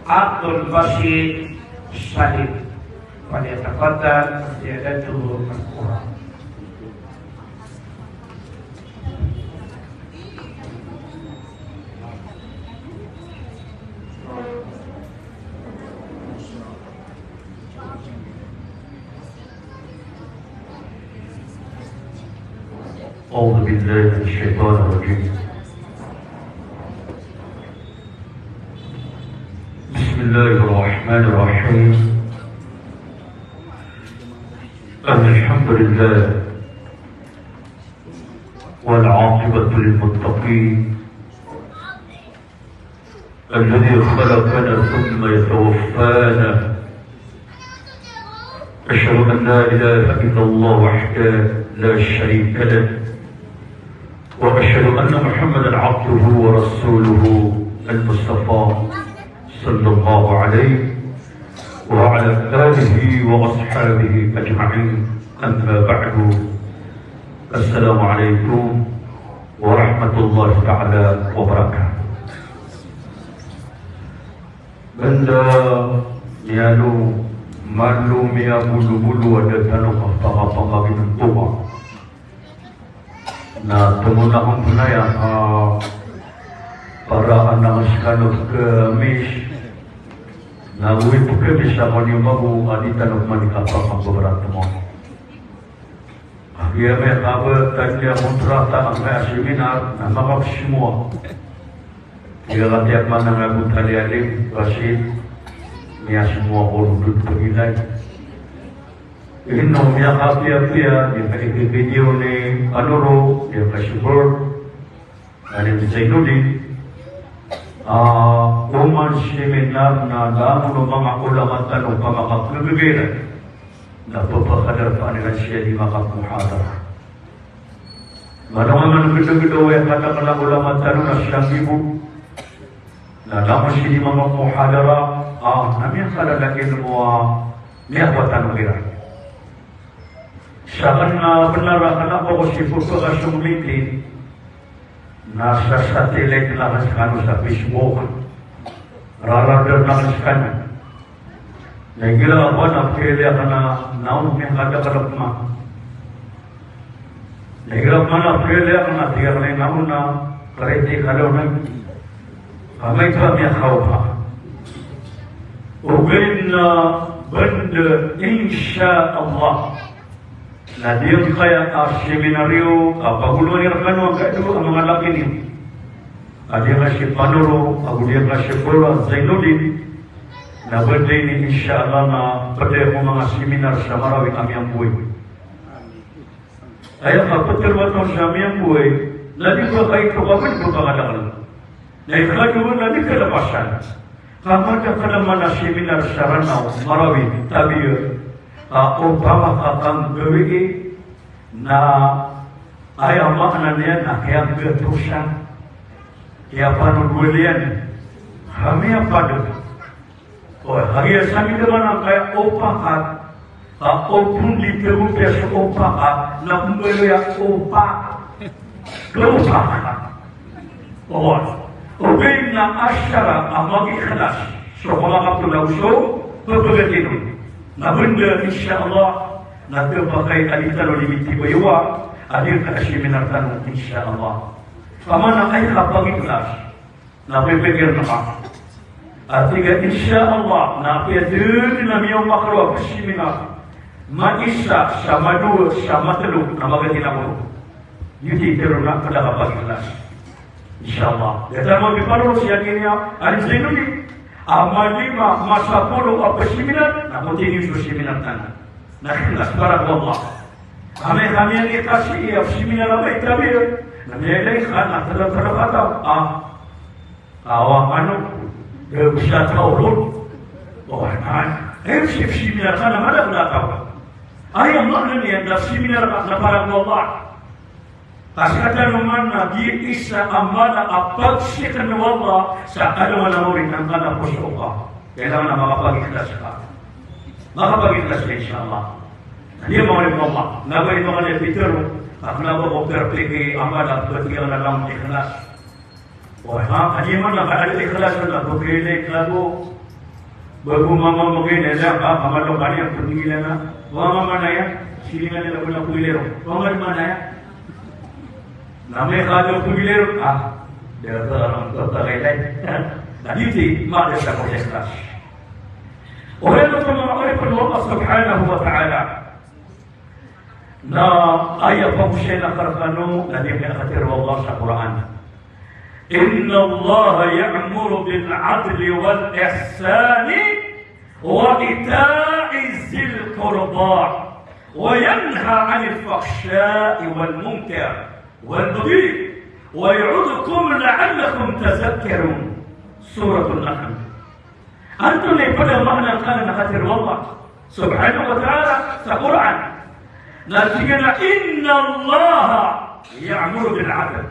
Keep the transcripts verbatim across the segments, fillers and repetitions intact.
Abdul Basit Salim. Falyatafaddal ziyadatuhu mashkura. أعوذ بالله من الشيطان الرجيم. بسم الله الرحمن الرحيم. الحمد لله والعاقبة للمتقين. الذي خلقنا ثم يتوفانا. أشهد أن لا إله إلا الله وحده لا شريك له، وأشهد أن محمدا عبده ورسوله المصطفى صلى الله عليه وعلى آله وأصحابه أجمعين. أما بعد. السلام عليكم ورحمة الله تعالى وبركاته. Banda miyalo, malo miyabolobolo a da tano kapakapakabinontoka. Na tomo na kampnaya a para a nangskano Khamis, na oy Khamis a mani omago a di tano pman di kapakapakabinontoka. Apiya miyakabtad iyan a kontrata angkaya a seminar na makapsmowa. Aya katiyapan angkaya a Abu Tali Alim, Basit, miyasmowa ko ron dn pagilay. Ino miyakapiyapiya, miyakaikikidiyo ni Anoro, miyakasubor. Alim Zainuddin, ah, oman seminar na langon o manga ulama tano ka makakgagaira, na pphakadarpaan iran siya di makapmuhadara. Manoman gdgd o aya kadakl a ulama tano na siyanggibo, na langon sii di makapmuhadara, ah, na miyakadakl a ilmo a miyakawatan iran. Sakn na bnar a kna o ko sii pphakasong meeting, na sa satellite akn skano sa Facebook. Rarardn akn skano. Na igira a ba na pkhailay akn a naon miyakadakl a pman. Na igira pman a pkhailay akn a tig akn a naon na critical on. Amay ka miyakaopa. Ogaid na bnd, insha Allah. Na di angkaya a seminar iyo a pagoloan iyan rkano angkaya a manga laki niyo. A di angkaya si Panoro, ago di angkaya si Bora Zainuddin. Na bnd ini, insha Allah, na pd ko manga seminar sa Marawi a miyamboy. Aya kaptharoa tano sa miyamboy, na di ba kaito ka ba di ba kadakl. Na ikadowa na di kalpasan. Ka madakl a manga seminar sa Ranaw, Marawi, tabiya, a opama ka kanggawii, na aya maana niyan na kiyagatosan, kiyapanodwaliyan, ka miyapd. O, kagiya sa miyamaana angkaya opak a, a, opama di tero piya so opak a, na mbaloy a opak. Opak. O, ogaid na asar a magikhlas so kapakaptharoa so pphagatinon. Na bnd, insha Allah, na tpakay a di tano di mitibayawa a di ka seminar tano, insha Allah. Pamana ay kapagikhlas. Na pipikir na ka. A tig a, insha Allah, na apiya dn a miyaoma ka roo a psiminar, maisa, sa madowa, sa matlo, na magadi na ko. Giyoto i tero na pd a kapagikhlas. Insha Allah. Datar mo di paro si Akin iya, Alim Zainuddin. A malima, masapolo a psiminar, na continue so seminar tano. Na ikhlas para ko Allah. Amay ka miyagikhlas i seminar a ba i tabiya, na miyailay ka na tlo, tlo kataw. Ah. Awa, ano, eh, bisa taw ron. O, ano, eh, si seminar ka na mala ko kataw. Aya maana niyan na seminar ka na para ko Allah. Ka skaniyan man na giya isa a mala a pagsikn o Allah sa alongan a mawri angkanan a poso ka. Kailangan na makapagikhlas ka. Makapagikhlas ka, insha Allah. Aya maana niyan, na ba aya maana niyan, Peter, a kna ba ko perfect a mala a pagsikn o Allah, ikhlas. O, ha, aya maana na ka ikhlas na ba kailangan ka bo. Ba ko mama mo kay na da ka, kamalo ka niyan, pagingilana. Wa nga manaya, silingan nila ko na pagilero. Wa nga manaya. Na may kado pagilero, ah, da ka ang tatagay-tagay. Na diti, mada sa protesta. Ora na pamamaray pa Allah subhanahu wa ta'ala. Na aya pagosay na karakano, na di kaya katero Allah sa Quran. Inna Allah ya'muru bil adli wal ihsani wa ita'i zil qurba wa yanha 'anil fahsha'i wal munkar wal baghi wa ya'idhukum la'allakum tadhakkarun. Suratun Nahl. Antonaa i pd a maana angkanan a katero o Allah subhanahu wa ta'ala sa Quran? Na tig iyan a, "Inna Allah ya'muru bil adl."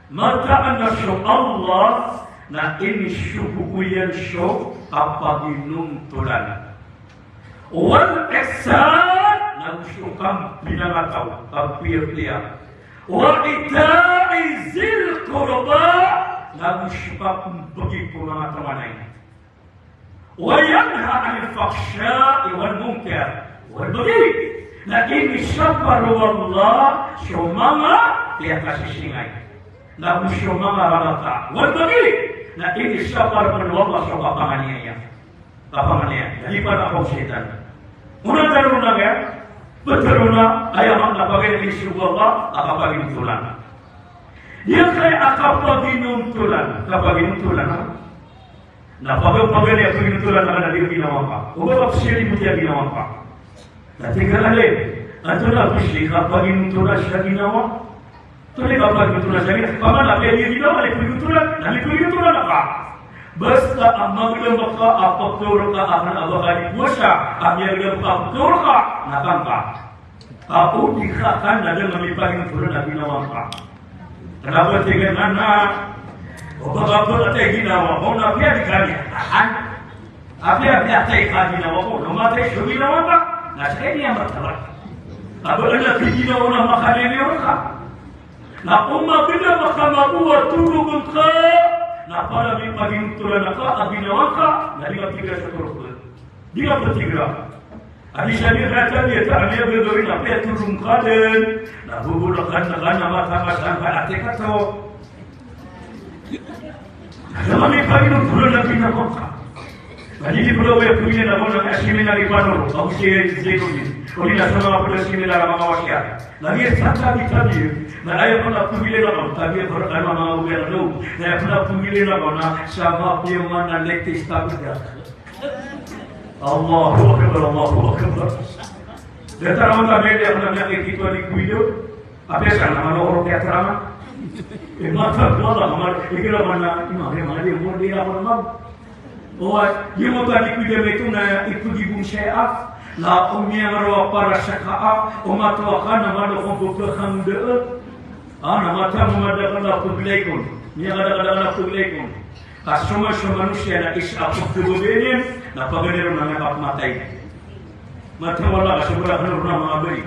Mataan a so Allah na inisogo iyan so kapaginontolan. Wal ihsan, na go so kampinangataw, kampiyapiya. Wa ita'i zil qurba, na go so kapmbgi ko manga taman a ina. Wa yanha 'anil fahsha'i wal munkar wal baghi. Na inisapar o Allah so manga piyakasisingay, na go so manga rarata. Wal baghi. Na inisapar pn o Allah so kapanganiyaya. Kapanganiyaya. Na di pn a kaosay tano. Onaan tano na aya, pitharo na aya maana a pagari, inisogo o Allah a kapaginontolan. Aya kaya a kapaginontolan, kapaginontolan, ha? Na pagari, pagari a kapaginontolan na kna a di ginawa ngka. Oba ka psiyari bo tiya ginawa ngka. Na tig iyan a, antonaa pn i kapaginontolan sa ginawa? Antonaa i kapaginontolan sa ginawa? Paman a apiya di ginawa, na di paginontolan, na di paginontolan ka. Basta a magdam ka a pkhaor ka a kna a ba ka di powasa, a miyagdam ka a pkhaor ka, na kan ka. Ka o di ka kan na da a mipaginontolan a ginawa ngka. Kna ba tig iyan a, o ba ka pn a di ginawa, o na apiya di ka niyan. Apiya, apiya, atay ka ginawa ko, na matay so ginawa ka, na ska i niyan martabat. Aba, adn a ginawa na makaliliyo rka. Na o mabida maka mabo a torog ngka, na para mipaginontolan ka a ginawa ngka, na di matigra so torog. Di matigra. A di sa di rata di ta a miya gagawin a apiya torog ngka dn, na bobolkan ka na matangas angka a tig ka to. Sa manga ipaginontolan a ginawa ngka. Adi di pd o aya pd iyan a gona a seminar i Panoro, ago si Zaitun. Odi na sa manga pd a seminar a manga wasiya. Na aya sa tabi-tabi, na aya pd a pagilay na gona, tabi a pd a manga ogaid na gona, na aya pd a pagilay na gona, sa mapiya man a latest a bida. Allahu Akbar, Allahu Akbar. Datar a manga bida a pd a miyakikito a di ko video. Apiya sa na mano oro kiyataraman. E, mata ko Allah, mano, igira mana, ima, ima, di mo, di ako naman. O, ay, di mo tadi ko dami ito na ipagibong siya, ah. Na o miyangarwa para sa ka, ah, o matawa ka na mano ko bukla kang daan. Ah, na mata mo madakal na paglaykon. Miyakadakadakal na paglaykon. Ka so man so manosiya na isa a pagkababayaan iyan, na paganay ron na miyakapmatay. Matawa ka, sobra ka na ron a manga bai.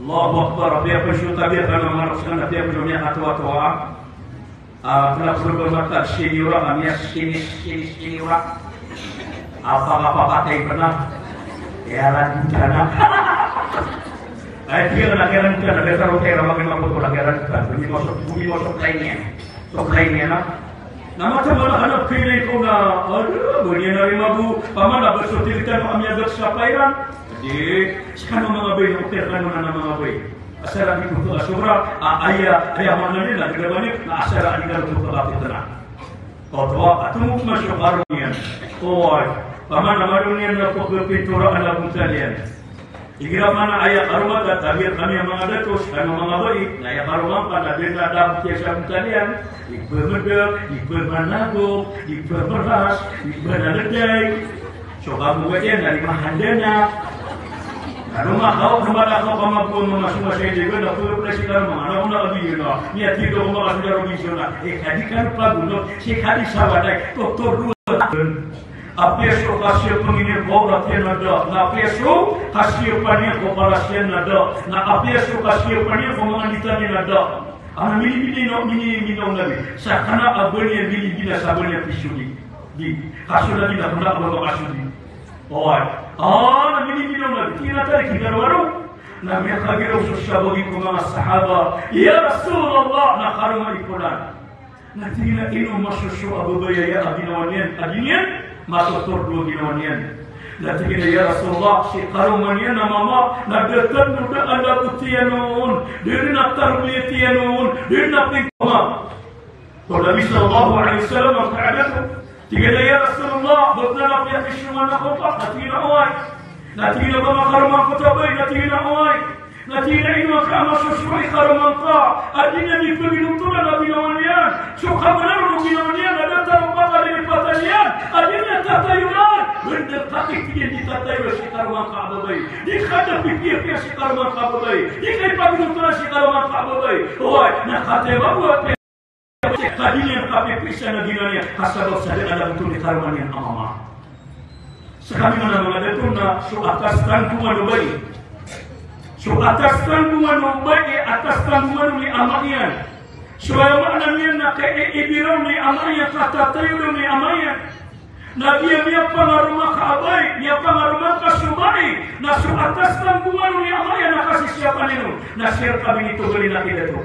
Allahu Akbar, apiya pn so tabiya ka na manga rok sa kna, apiya pn so miyakatowatowa. Ah, kna pn so ba mata, senior ka, miya seni-, seni-, senior ka. Apa ka papatay pn a. Iyaran ka na. Ay, tig iyan a iyaran ka na, biyasa ron kay ramak iyan mapotol a iyaran ka. Bumimosok, bumimosok ka iyan. So, kay niyan na. Na mata mala anak kay ko na, aduh, ba niyan na rin mabu, paman na ba so tilitan mo a miyagak sa pairan? Di, skano manga bai, na okey, skano na manga bai. Asal a di ko to, sobra, a, aya, aya maana niyan na, ganda ba niyan, na asal a di ko to, kapit na. Koto, a, tumok mas so karo niyan. Oway, paman na maro niyan na pagpintura a labong taliyan. Igira man a aya karoma ta, tabiya kami a manga dato, skano manga bai, na aya karoma ngka na dn a da bo kiya sa btaliyan, di pmda, di pmanagom, di pmras, di pmanaleday. So kamowa iyan na di mahandana. Ano ma kaw, ano ma kaw kamabuan mamasomasay di ba, na puro pula si karoma, ano ko na kabiyo na, niya tito ko makasudaro di so na, e, kadi kano paguno, si kadi sawaday, doktor dua. Apiya so kasiyapn iyan ko paras iyan na da. Na apiya so kasiyapn iyan ko paras iyan na da. Na apiya so kasiyapn iyan ko manga nditan iyan na da. Ana mini, mini, no, mini, mini, no, nabi. Sa kna a ba niyan mini, mini, sa ba niyan pisodi. Di. Kaso na di na kna a ba makasodi. Oway. Ah, na minimino na di na tarik i karowaro. Na miyakagiraw so sabagi ko manga sahaba, "Ya Rasulullah, na karoma i polan." Na tig iyan a ino masoso a babay aya a ginawa niyan a di niyan matotordo a ginawa niyan. Na tig iyan a, "Ya Rasulullah, si karoma niyan a mama na da tano da a lagot iyan on, da dn a tarbiyat iyan on, da dn a pingkoma." Ko Nabi sallallahu alaihi wasallam a kaada ko, tig iyan a, "Ya Rasulullah, ba tano na piyakisongan ako ka?" Na tig iyan a, "Oway." Na tig iyan a, "Ba makaroma ngka a babay?" Na tig iyan a, "Oway." Na tig iyan a, "Ino ka a masoso i karoma ngka a di niyan di paginontolan a ginawa niyan? So kabnar o ginawa niyan na datar o pakadilipatan iyan a di niyan tatayoan. Bnar ka, tig iyan, di tatayoan si karoma ngka a babay. Di ka da pipiyapiya si karoma ngka a babay. Di ka ipaginontolan si karoma ngka a babay." Oway, na katii a ba bo a piya Ka di niyan kapipiya sa ginawa niyan, ka sabap sa da a lagot i karoma niyan a mama. Skami man a manga dato na so atas tanggongan o babay. So atas tanggongan o babay, atas tanggongan o ama iyan. So aya maana niyan na kaiibiraw o ama iyan, katatayoan o ama iyan. Na di a miyapangaroma ka a babay, miyapangaroma ka so babay, na so atas tanggongan o ama iyan na kasisiyapan iyan on, na sii rka bini togalin a kidato.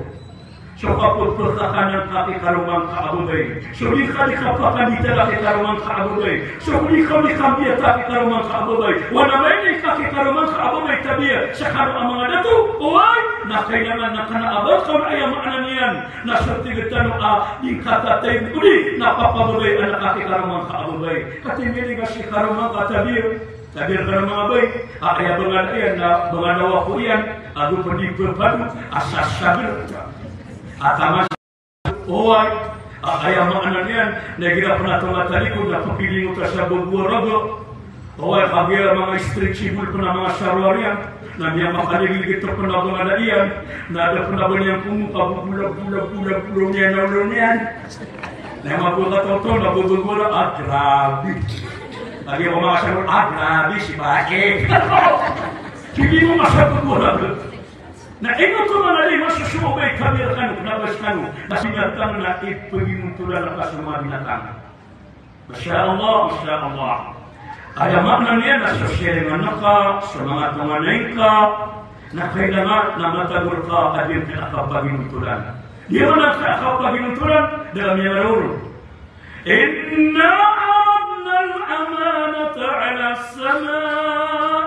So kapphakanan ka ki karoma ngka a babay. So di ka di kapakanditala ki karoma ngka a babay. So di ka di kambiyata ki karoma ngka a babay. Wana maini ka ki karoma ngka a babay, tabiya. Skano a manga dato, oway, na kailangan na kna a ba ka on, aya maana niyan na so tig tano a di ngka tatay odi na papababay anan ka ki karoma ngka a babay. Katii mini ka si karoma ngka, tabiya. Tabiya rka na manga babay. A, aya bangada iyan na bangada wako iyan, ago pd i pphado a sasabir. A taman sa, oway. A, aya maana niyan na igira pn a tonga talikod na pkilingot a sa bago a raga. Oway, kagiya manga stretchable pn a manga sarwar iyan, na miyamakalilgit pn a bangada iyan, na da pn a ba niyan komo ka bobolabola, bolabola niyan a olo niyan. Na miyamagowat a taw-taw na bobogola, a, grabe. Lagid o manga sarwar, a, grabe si Bae. Pd i masa bobola. Na ino oto man a di masoso o babay, tabiya rkano, kna ba skano. Na si binatang na ipaginontolan ka so manga binatang. Masha Allah, masha Allah. Aya maana niyan na so siringan ka, so manga tonganay ka, na kailangan na matagor ka a di ngka kapaginontolan. Di man ngka kapaginontolan, da a miyaroron. إنا عرضنا الأمانة على السماء،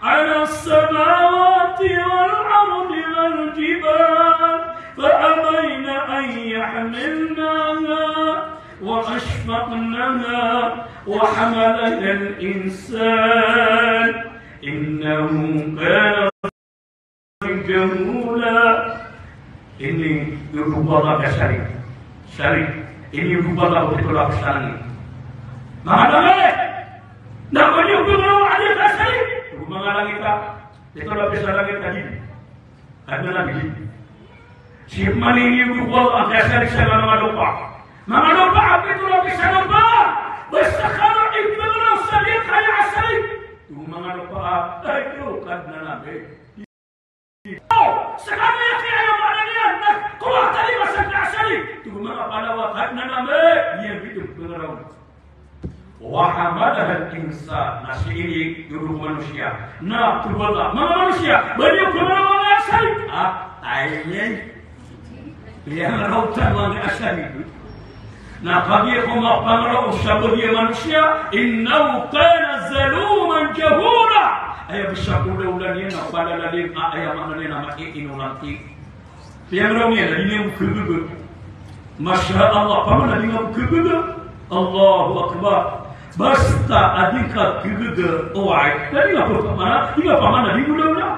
على السماوات والأرض والجبال فأبين أن يحملنها وأشفقن منها وحملها الإنسان إنه كان ظلوما جهولا. Ini iyo bo a sarik. Sarik. Ini iyo bo a pitolo a sarik. Manga langit. Na ko niyo bo a sarik. Manga langit a pitolo a sarik a di. Adn a di. Sii man ini iyo bo a sarik sa manga lopa. Manga lopa a pitolo a lopa. Basta kano ipmangaraw sa di kaya a sarik. Manga lopa a, ay, iyo, Kadnan a Nabi. Skano, aya maana niyan na kowa tali masagna a sarik. Tig o manga palawa, Kadnan a Nabi, iyan bito pangaraw. Wa hamalaha al-insan, na sii ini iyo bo a manosiya. Na tig o Allah, manga manosiya, ba niyo pangaraw a sarik? A, ay, ay. Piyangaraw tano a sarik. Na kagiya ko mapangaraw o sabagi a manosiya, innahu kana zaluman jahula. Aya bs a kolaola niyan na palalalim a, aya maana niyan na maiinolanti. Piyangaraw niyan na di niyan bo khagaga. Masha Allah, paman a di nga bo khagaga. Allahu Akbar. Basta a di nga khagaga, oway. Na di nga bo pamana, di nga pamana, di nga bo kolaola.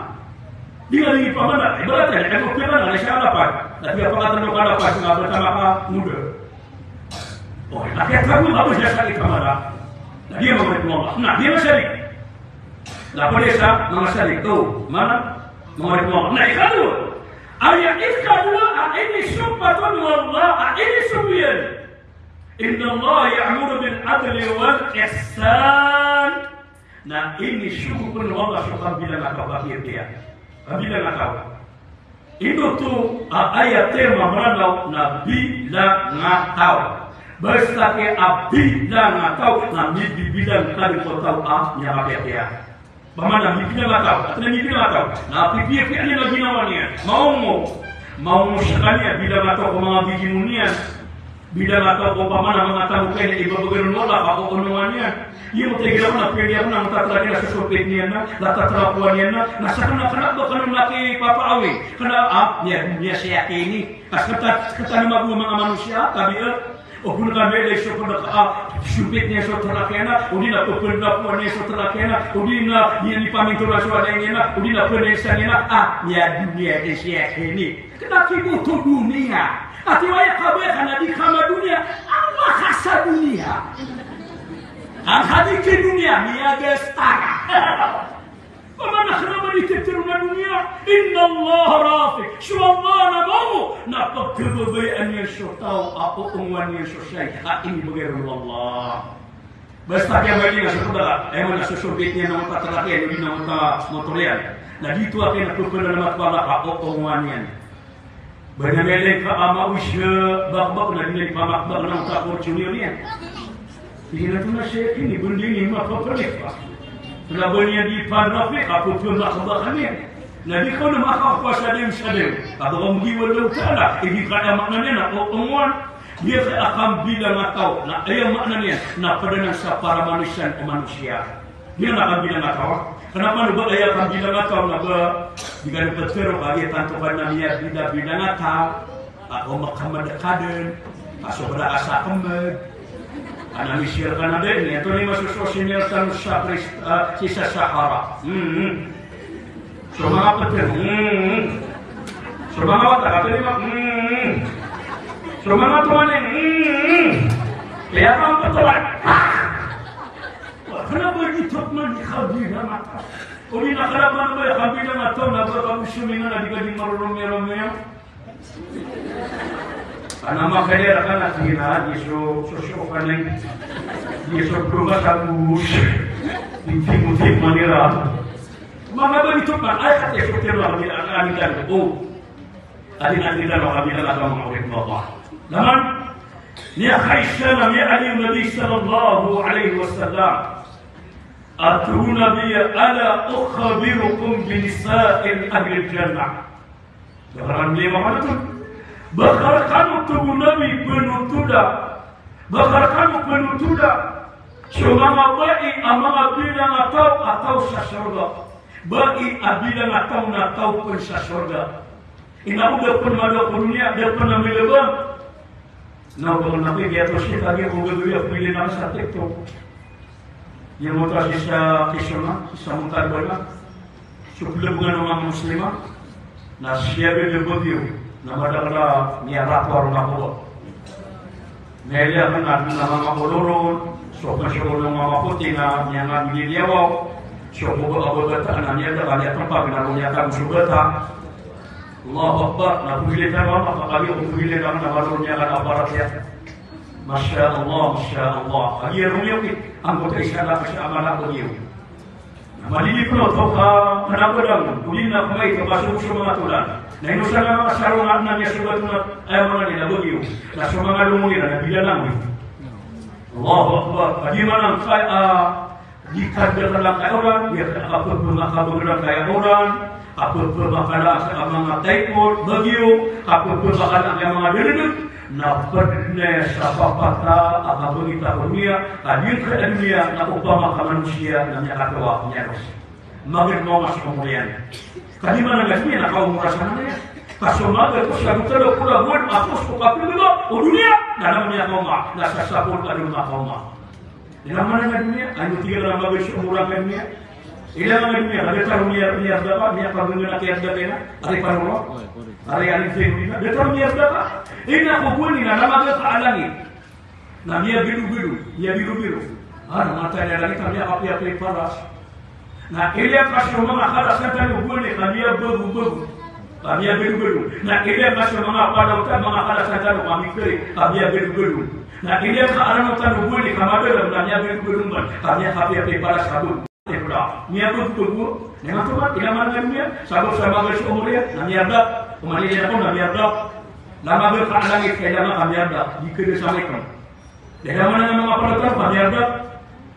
Di nga di pamana, ibarat iyan, aya bo pamana, na siya a lapas. Na di nga pangatan o kalapas, nga ba tama ka, muda. O, na kiyatago nga bo siya sa ikamala. Na di nga manga oripn o Allah. Na di nga sarik. Na pd sa manga sarik. O, mana? Manga oripn o Allah. Na ikadowa. Aya ikadowa a inisopat o Allah, a inisogo iyan. Inna Allah ya'muru bil adli wal ihsan. Na inisogo pn o Allah so kabilang a kapakiyapiya. Kabilang a taw. Ino oto a ayat a Mranaw na bilang a taw. Basta kaya a bilang a taw na mibibilang ka dn ko taw a miyakapiyapiya. Opama na mibilang a taw, antonaa i mibilang a taw? Na pipiyapiya niyan a ginawa niyan. Maongo. Maongo skaniyan, bilang a taw ko manga bibingon iyan. Bilang a taw ko opama na manga tamok iyan, ibabagan o Allah ka oonongan iyan. Aya mataan iyan na pwede ako na matatrakan iyan a sosompit niyan na, na tatrakowan iyan na, na sakn a kna ba kna na kipapaawing. Kna a, niya, niya siya kini. Ka skta, skta na mago manga manosiya, tabiya. O kon ka miyalay so pd a, ah, sompit niyan so trak iyan a, odi na pphndapon iyan so trak iyan a, odi na niyan ipamintoran so walay niyan a, odi na pnaisan iyan a, ah, niya doniya dn siya kini. Kna kiboto doniya. Ati waya ka ba ka na di ka madoniya, a maka sa doniya. Angka di ki doniya, miyagastara. Opama na kna ba di titero na doniya, inna Allah rafiq. So Allah na maongo, na pkhababayaan iyan so taw a oongowan iyan so shayi a inibgay ron o Allah. Basta kiyabaloy niyan so pd a, aya maana na sosompit niyan na manga trak iyan, odi na manga motor iyan. Na di to a kna pphndalamat o Allah ka oongowan iyan. Ba niyan miyalay ka a maoy sa bakbak na di niyan ipamakbak na manga Fortuner iyan. Tig iyan a, "Ito na siya ini, bndi ini, mapapalit pa." Na ba niyan di ipandrafi, ka pphmakbak iyan. Na di ka on makakowa sa dn, sa dn. Ka ba ka mgi o Allahu Ta'ala, aya maana niyan na oongowan. Aya kambilangataw, na aya maana niyan na pd anan sa paramanosiya o manosiya. Aya na kambilangataw. Kna ba aya kambilangataw na ba di ka dn ptharoon ka aya tanto ka na miyabilang-bilangataw. Ako makamad ka dn. Ka sobra ka sa kamad. Ka na misir ka na dn. Ito ni masoso sinir tano sa pris, ah, sii sa Sahara. Hmm. So manga ptharoon, hmm. So manga wata, kato ni ma, hmm. So manga tomanin, hmm. Kaya ka ptharoon. Kna ba di totman di kambilangataw. Odi na kna ba aya kambilangataw na ba ka bo somingan a di ka di maroromiyaromiyar. Ana makaya raka na tig iyan a, di so, so, so, kanan. Di so, bro, mas ako. Di timo-timo manira. Manga ba di totman, ay, kati so, tiro, di, ani, ani, o. Adi na tig iyan a, manga oripn o Allah. Naman, niya kaisa na miyaaloy o Nabi sallallahu alaihi wasallam. Atadruna bi, ala ukhbirukum bi nisa'i ahlil jannah. Ba ka rkano lima ka na to. Ba ka rkano, tig o Nabi, panotoda. Ba ka rkano panotoda so manga bai a manga bilangataw a taw sa sorga. Bai a bilangataw na taw pn sa sorga. Ino ko da pn mada ko doniya, da pn a milabang. Na o ba na pn giya to si tagi ko gagawii a pili na sa TikTok. Aya moto a sii sa kisona, sii sa Montalban na. So plbngan o manga Muslima. Na siyabid a bagyo. Na madakl a miyarap a roo na kowa. Miyaliya kna na manga oloron. So pn so oloron a manga poti na miyangabili liyawaw. So kowa a babata na miyada ka miyatmpa na roo miyatago so bata. Allahu Akbar. Na pagilid na mama, kapag iyo pagilid na mama, na mama niyan ka na aparat iyan. Masha Allah, Masha Allah. Agi iya rumi oki, angkoto isa na kasi amana ko iyo. Na malili ko no, to ka, kna ko dam, odi na kamay, to ka so, so manga tolan. Na ino sa na manga sarong na, na niya so bato na, ay manga nila, bagyo. Na so manga longon iran, na bilalang. Allahu Akbar. Agi manang kay, ah, Di ka da kala kay oran, di ka, ka pphmakabagr kay oran, ka pphmakala sa manga typhoon, bagyo, ka pphmakala sa manga drdg, na pd na sa papata a kabagita ko doniya, ka di ka doniya na opama ka manosiya na miyakatawa, miyaros. Magad maoma so omor iyan. Ka di man a doniya na kaomor a sa manosiya. Ka so magad ko sa gotalo ko lawan, ako so kapilbaba o doniya, na na miyakaoma, na sa sapol ka dn makaoma. Ino man a doniya, ano tig iyan a magad so omor a doniya. Ino man a doniya, ka datar o miyar, miyardapa, miyakabngn a kiyardapa iyan, ari panoro. Ari, ari, ari, datar o miyardapa. Ino ko gowani na, na magad ka a langit. Na miyagdogdog, miyabirobiro. Ah, na matay a langit, na miyakapiyapiya i paras. Na ilaya ka so manga kala sa tano gowani, ka miyabagobago. Ka miyagdogdog. Na ilaya ka so manga palaw tano, manga kala sa tano, ka mikri, ka miyagdogdog. Na ilaya ka a rano tano gowani, ka madalam, na miyagdogdog man, ka miyakapiyapiya i paras a bago. Miyagdogdog. Na ino man, ino man a doniya, sabap sa magad so omor iyan, na miyarda. Oman iyan ako, na miyarda. Na magad ka a langit, ka ilaya ka miyarda. Di ka da sa mekam. Dala mana nga manga palaw tano ka miyarda.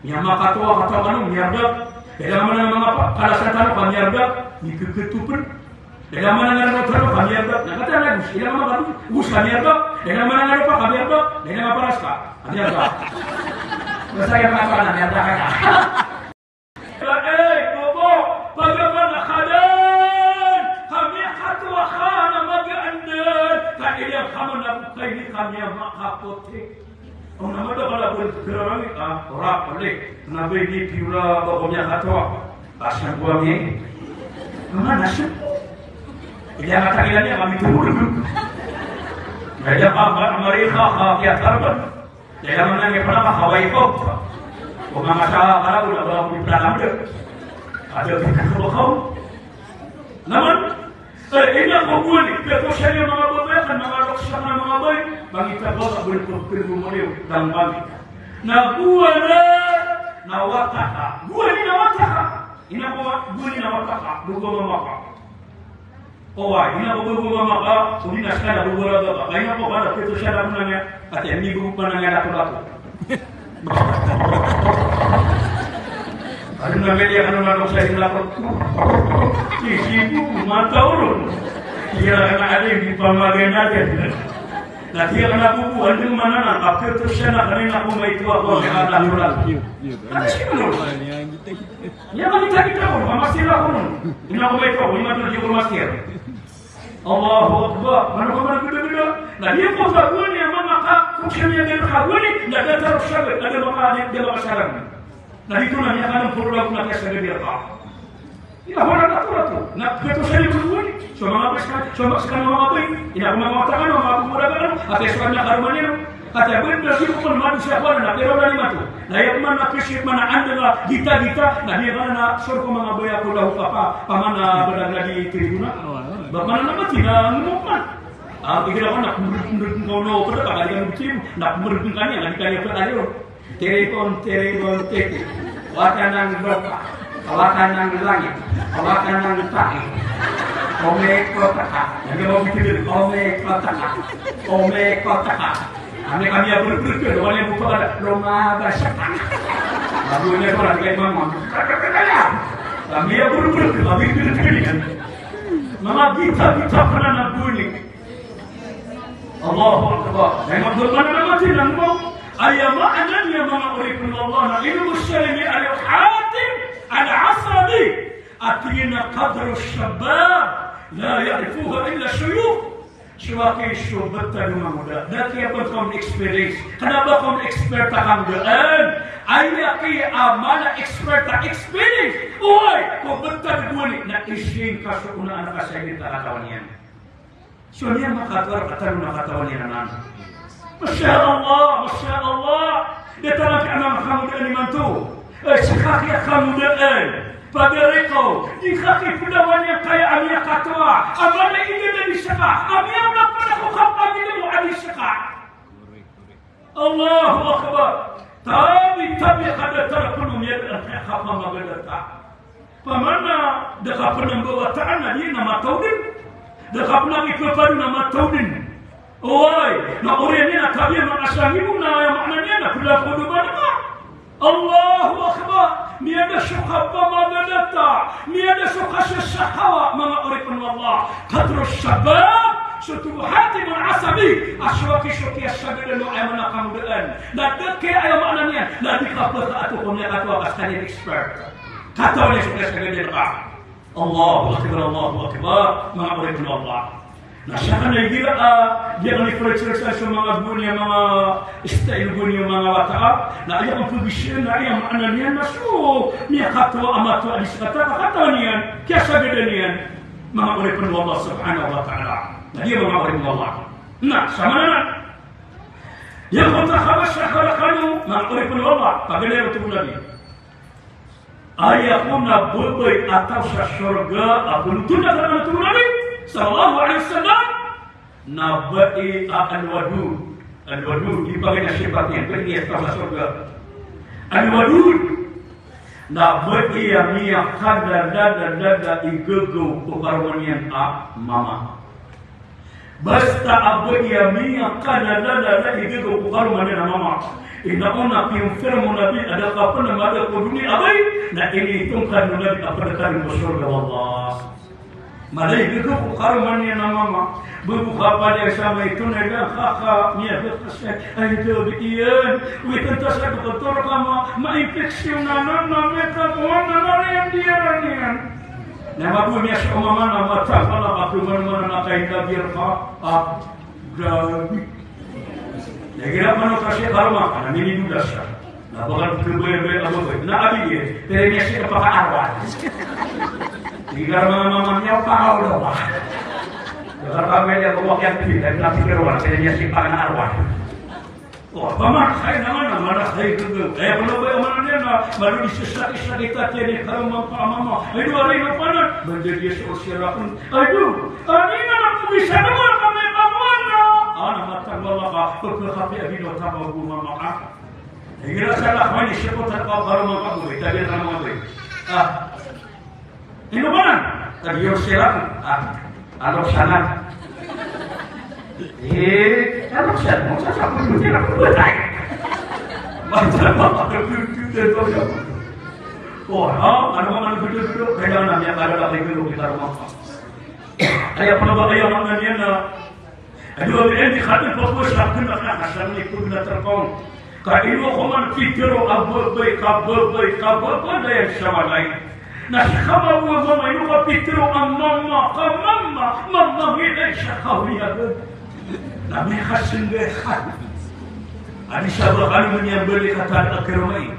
Miyamakatowa kataw kano miyarda. Dala mana nga manga pa-, kalasan tano ka miyarda. Mikeketopen. Dala mana nga rano tano ka miyarda. Na kata na gus, ila manga bago. Gus ka miyarda. Dala mana nga rano pa ka miyarda. Dala nga paras ka. Ka miyarda. Basta iya manga pa na miyarda ka. Ay, bobo, pagabal a kadan, kami a katowa ka na magaan dn, ka aya ka manabok kay di kami a makapoti. Aw na madakal a bol kerarangit, ah, ora, pali, na ba ini piyola ba ko miyakatowa. Pasan ko ami. Mama, nasan? Aya nga tangilan iya kami tumulog. Aya ka, ka, marika, ka, kiyatarban. Dala mana nga pala ka Hawaii ko. Ko manga sa kala ko na ba ko pala kamde. Ada ko ko ko. Naman, eh, ina ko gowani, ketosan iyan manga babay, kan manga lokes a manga babay, mangita ba ka boli ko pil mo maliw, dang bangkit. Na gowani na wata ka. Gowani na wata ka. Ina ko gowani na wata ka. Dogo mama ka. Oway, ina ko ba bo mama ka, odi na sekala bo bo raga ka. Kay ina ko ba, ketosan a manga, ati, ami bo manga dato-dato. Adi na media kano na doksa ina ko. Isi bo, mata oro. Iya na adi, di pamagay na adi. Na tiya kano bo bo, adi mana na, ketosan a kano na ko maito ako, kaya dato-dato. Kasi mo. Iya, makita-kita ko, mamasira ko. Ina ko maito, ina ko maito. Allahu Akbar. Mano ka man a bida-bida. Na di ko kagowani a manga ka, ko siya niyan di kagowani, na datar o sagat, na da maka, da makasagat. Na di ko na niyan ka ng purula ko na kaya sagat di ka. Ina ko na datar o dato. Na ketosan iyan kagowani. So manga bas ka, so manga bas ka manga bay. Ina ko manga wata kano, manga bumura kano. Ati so kanya karumani no. Kata benda di ko man manusiya ko na, pero na di mato. Na iya man na kisip man na anda na gita-gita, na di man na sor ko manga baya ko daw kapa, pamana benda na di tribunal. Ba mana na mati na ngumukman. Ah, igira ko na kumurut-kumurut ko no, pada ka di ka mati, na kumurut ka niyan, na di ka niyan pala yun. Tiribon, tiribon, titi. Wata nang doka. Wata nang langit. Wata nang tahi. Ome kotaka. Lagi mau bikin dulu. Ome kotaka. Ome kotaka. Ami kami a berberke, doon yung buka ka, lumabas ka. Lagu niya ko, lagi kayo mga, kami a berberke, kami berberke. Mga gita-gita ka na nabunik. Allahu Akbar. Ay, magdulman na naman sila, no? Aya maana niyan, manga oripn o Allah, na inobos siya ni Abi Hatim Al-Asabi. Ati niyan a qadru shabab, la ya'rifuhu illa shuyukh. So aki so btad o mangoda, da kiyapen ka on experience. Kna ba ka on expert a kangodaan. Aya ki a mala expert a experience. Oway, ko btad gowani na ising ka so onaan ka sa inin ka katawan iyan. So niyan makatwar ka tano na katawan iyan anan. Masha Allah, masha Allah. Da tano ki anan kangodaan imanto. Eh, ska ki a kangodaan. Pagari ko, di ka ki pdawan iyan kaya a miyakatowa. A mala i da di ska. A miyaona pn ko kapamilya mo a di ska. Allahu Akbar. Tabi, tabi, ka datar pn o miyada a kapamagadata. Pamana, da ka pn a mbawataan a di na mataw dn. Da ka pn a ipapado na mataw dn. Oway, na oriyan iyan a tabi a manga sangi bo na aya maana niyan na pla ko doman ka. Allahu Akbar! Miyada so kapamagadata, miyada so kasasakawa, manga oripn o Allah. Qadru shabab, so Abu Hatim Al-Asabi, a so aki so kiyasagadan o aya maana kangodaan. Na da kaya aya maana niyan, na di ka pkaato ko miyakatowa ka skaniyan expert. Katawan iyan so kiyasagadan ka. Allahu Akbar, Allahu Akbar, manga oripn o Allah. Na sakn na igira a, di akn ipractice so manga gowani a manga style gowani a manga wata a, na aya pagisiyan na aya maana niyan na so miyakatowa a matowa a di ska ta, katawan iyan, kiyasagadan iyan, manga oripn o Allah subhanahu wa ta'ala. Na di manga oripn o Allah. Na, sa maana na. Aya pn a kabasa a kala kano, manga oripn o Allah, paganay o tig o Nabi. Aya kon a babay a taw sa sorga a baloton a kna a tig o Nabi sallallahu alaihi wasallam, na bai a al-wadud. Al-wadud, di paganay a sipat iyan, bai a taw sa sorga. Al-wadud, na bai a miyakadadadadada i gagaw ko karoma niyan a mama. Basta a ba iya miyakalala na igagaw ko karoma niyan a mama. Ino na piyonfirm o Nabi a da ka pn mada ko doniya a bay, na initongkad o Nabi a pd ka dn ko sorga o Allah. Mala igagaw ko karoma niyan a mama. Ba bo ka pd sa maito na da ka ka miyagakasay. Ay, da ba iyan. Witn ta sa doktor ka ma, ma-infection anan, na miyakakowa anan, na riyan di anan iyan. Na mago niyan so mama na mata, kala ka pman mana na kain ka bir ka. Ah, grabe. Na igira pano ka si karoma ka na minidudas ka. Na bakal kebaya-baya ka ba. Na abi iyan, pira niyan si kapakaarwan. Igira mama, mama niyan, pakaulawa. Igira mama niyan, bawa kiyan pira, na pikir wan, pira niyan si pakaarwan. Wa, pamana, hay na mana, mana, hay, gege. Aya pala ba, mana niyan na, malo di sesakit-sakit a tiyan i karoma ka a mama. Ay, do, aray na panan. Banda di sa ulsera kon. Ay, do, ani na na ko bisa na mana kami ka mana. Ana, matang wala ka, pagkakapi a ginawa tama ko mama ka. Igira sa na, may isip ko, tama ko karoma ka, boy. Tabi na mama, boy. Ah. Ino ba nan? Tabi iyo sira. Ah, alok sana. Eh, alok sana. Mo sa sa ko, hindi na ko batay. Basta ba, computer ko. Oh, ha? Ano ba, ano ba, ano ba? Kailangan na niya, para lang kayo, kita rumah. Kaya pala ba kaya mga niya na Ado a biyaan di ka dn pagosakn a ka, ka sa ngipn na trkaw. Ka ino ko man pitharo a babay, ka babay, ka babay, na iyan sa walay. Na ska mambo a mama, ino ka pitharo a mama, ka mama, mama, ngilay sa kawiyagn. Na miyakasngga ka. A di sa ba kano miyambalik a tadaan a karoma i.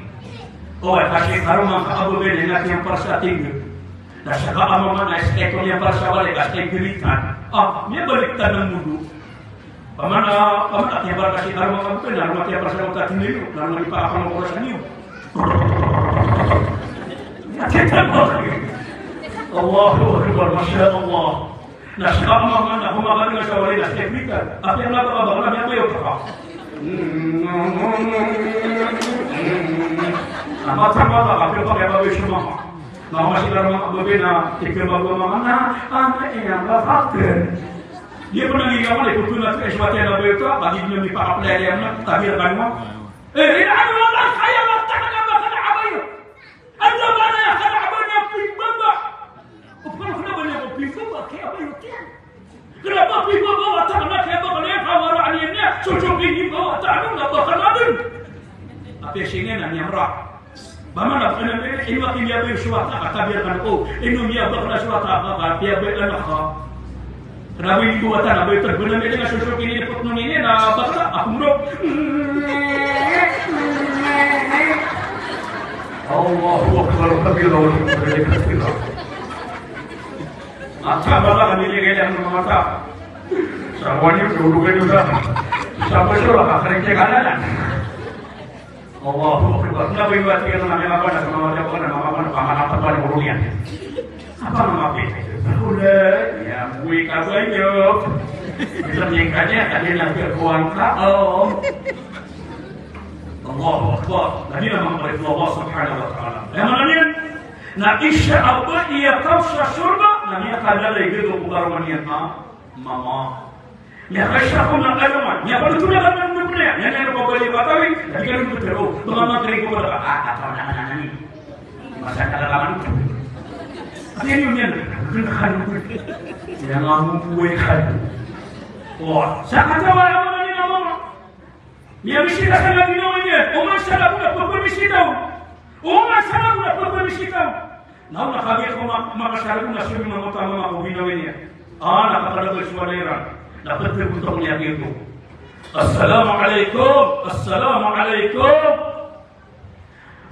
O, ay, kasi karoma ka a babay na ina kiyamparsa tingg. Na ska a mama na ska ito miyapar sa walay ka ska i giritan. Ah, miyabalik ta na mudo. Pamana, pamana, kiyapar ka si karoma ka bukan, na roma kiyapar sa walay ka tinilo, na roma di pa apa ng oras niyo. Allahu Akbar, Masya Allah. Na ska a mama na kumakain sa walay na ska i giritan. Apiya na ba ka ba, na miyabayo ka. Na matama ka, apiya ba ka ba sa mama. Mama, si karoma ka babay na, tig ka ba ko mama na, ana, ina, ba, fakir. Di ko na ngiga mo, di ko na, eh, swati na ba ito, pag hindi nyo ipakaplay, alam na, tabi na kanwa. Eh, ina, ano, wala, kaya, wala, taka na ba ka na abayo? Ano ba na, kaya, abayo na, pimbaba. O, paano ka na ba niya ko pimbaba? Kaya abayo, tiyan. Kna ba pimbabaw a taw na kiyabakal iyan ka waraan iyan niyan, so so pimbabaw a taw na bakal a dn. Apiya sii niyan na miyamra. Ba man a kna ba ino a kiyabay so wata ka, tabiya kano, ino miyabakal so wata ka, ka kiyabay anak ka. Kna ba ino wata na ba ito, ba na miyadn a so so kinipot no niyan na bakal a kumro. Allahu Akbar kabira, walhamdulillahi kathira. Mata, bala ka nilay ka ilang mata. Sa wani, dulu ka juga. Sa ba so, ka kering ka na. Allahu Akbar. Na ba iwati ka na, mama na, mama na, mama na, mama na, mama na, mama na, mama na. Apa nama pe? Wala, ya, buwi ka ba iyo? Bisa miyengkanya, kanya na piyagkuhan ka, oh. Allahu Akbar. Na di na makapalit o Allah Subhanahu wa Ta'ala. Aya maana niyan, na isa a ba iya taw sa sorga, na miyakalala i gagaw ko karoma niyan a mama. Miyakaisa ko na karoma, miyapanothol a karoma niyan, na niyan ko bali batawi, na di ka nagpapatero, ba nga makaring ko ba ka, ah, ah, ah, ah, ah, ah. Masa ka na laman. Ati niyo niyan, kena ka nung. Iya nga mo buhay ka. Wah, sa katawa a mama niyan a mama. Miyamisita sa ginawa niyan. Oman sa labu na pagpamisita on. Oman sa labu na pagpamisita on. Na o na kagiya ko ma-, makasalabu na so miyamamota a mama ko ginawa niyan. Ah, na kakalabay so walay iran. Na pagpagpunta ko niyan giyoto. Assalamu alaikum, assalamu alaikum.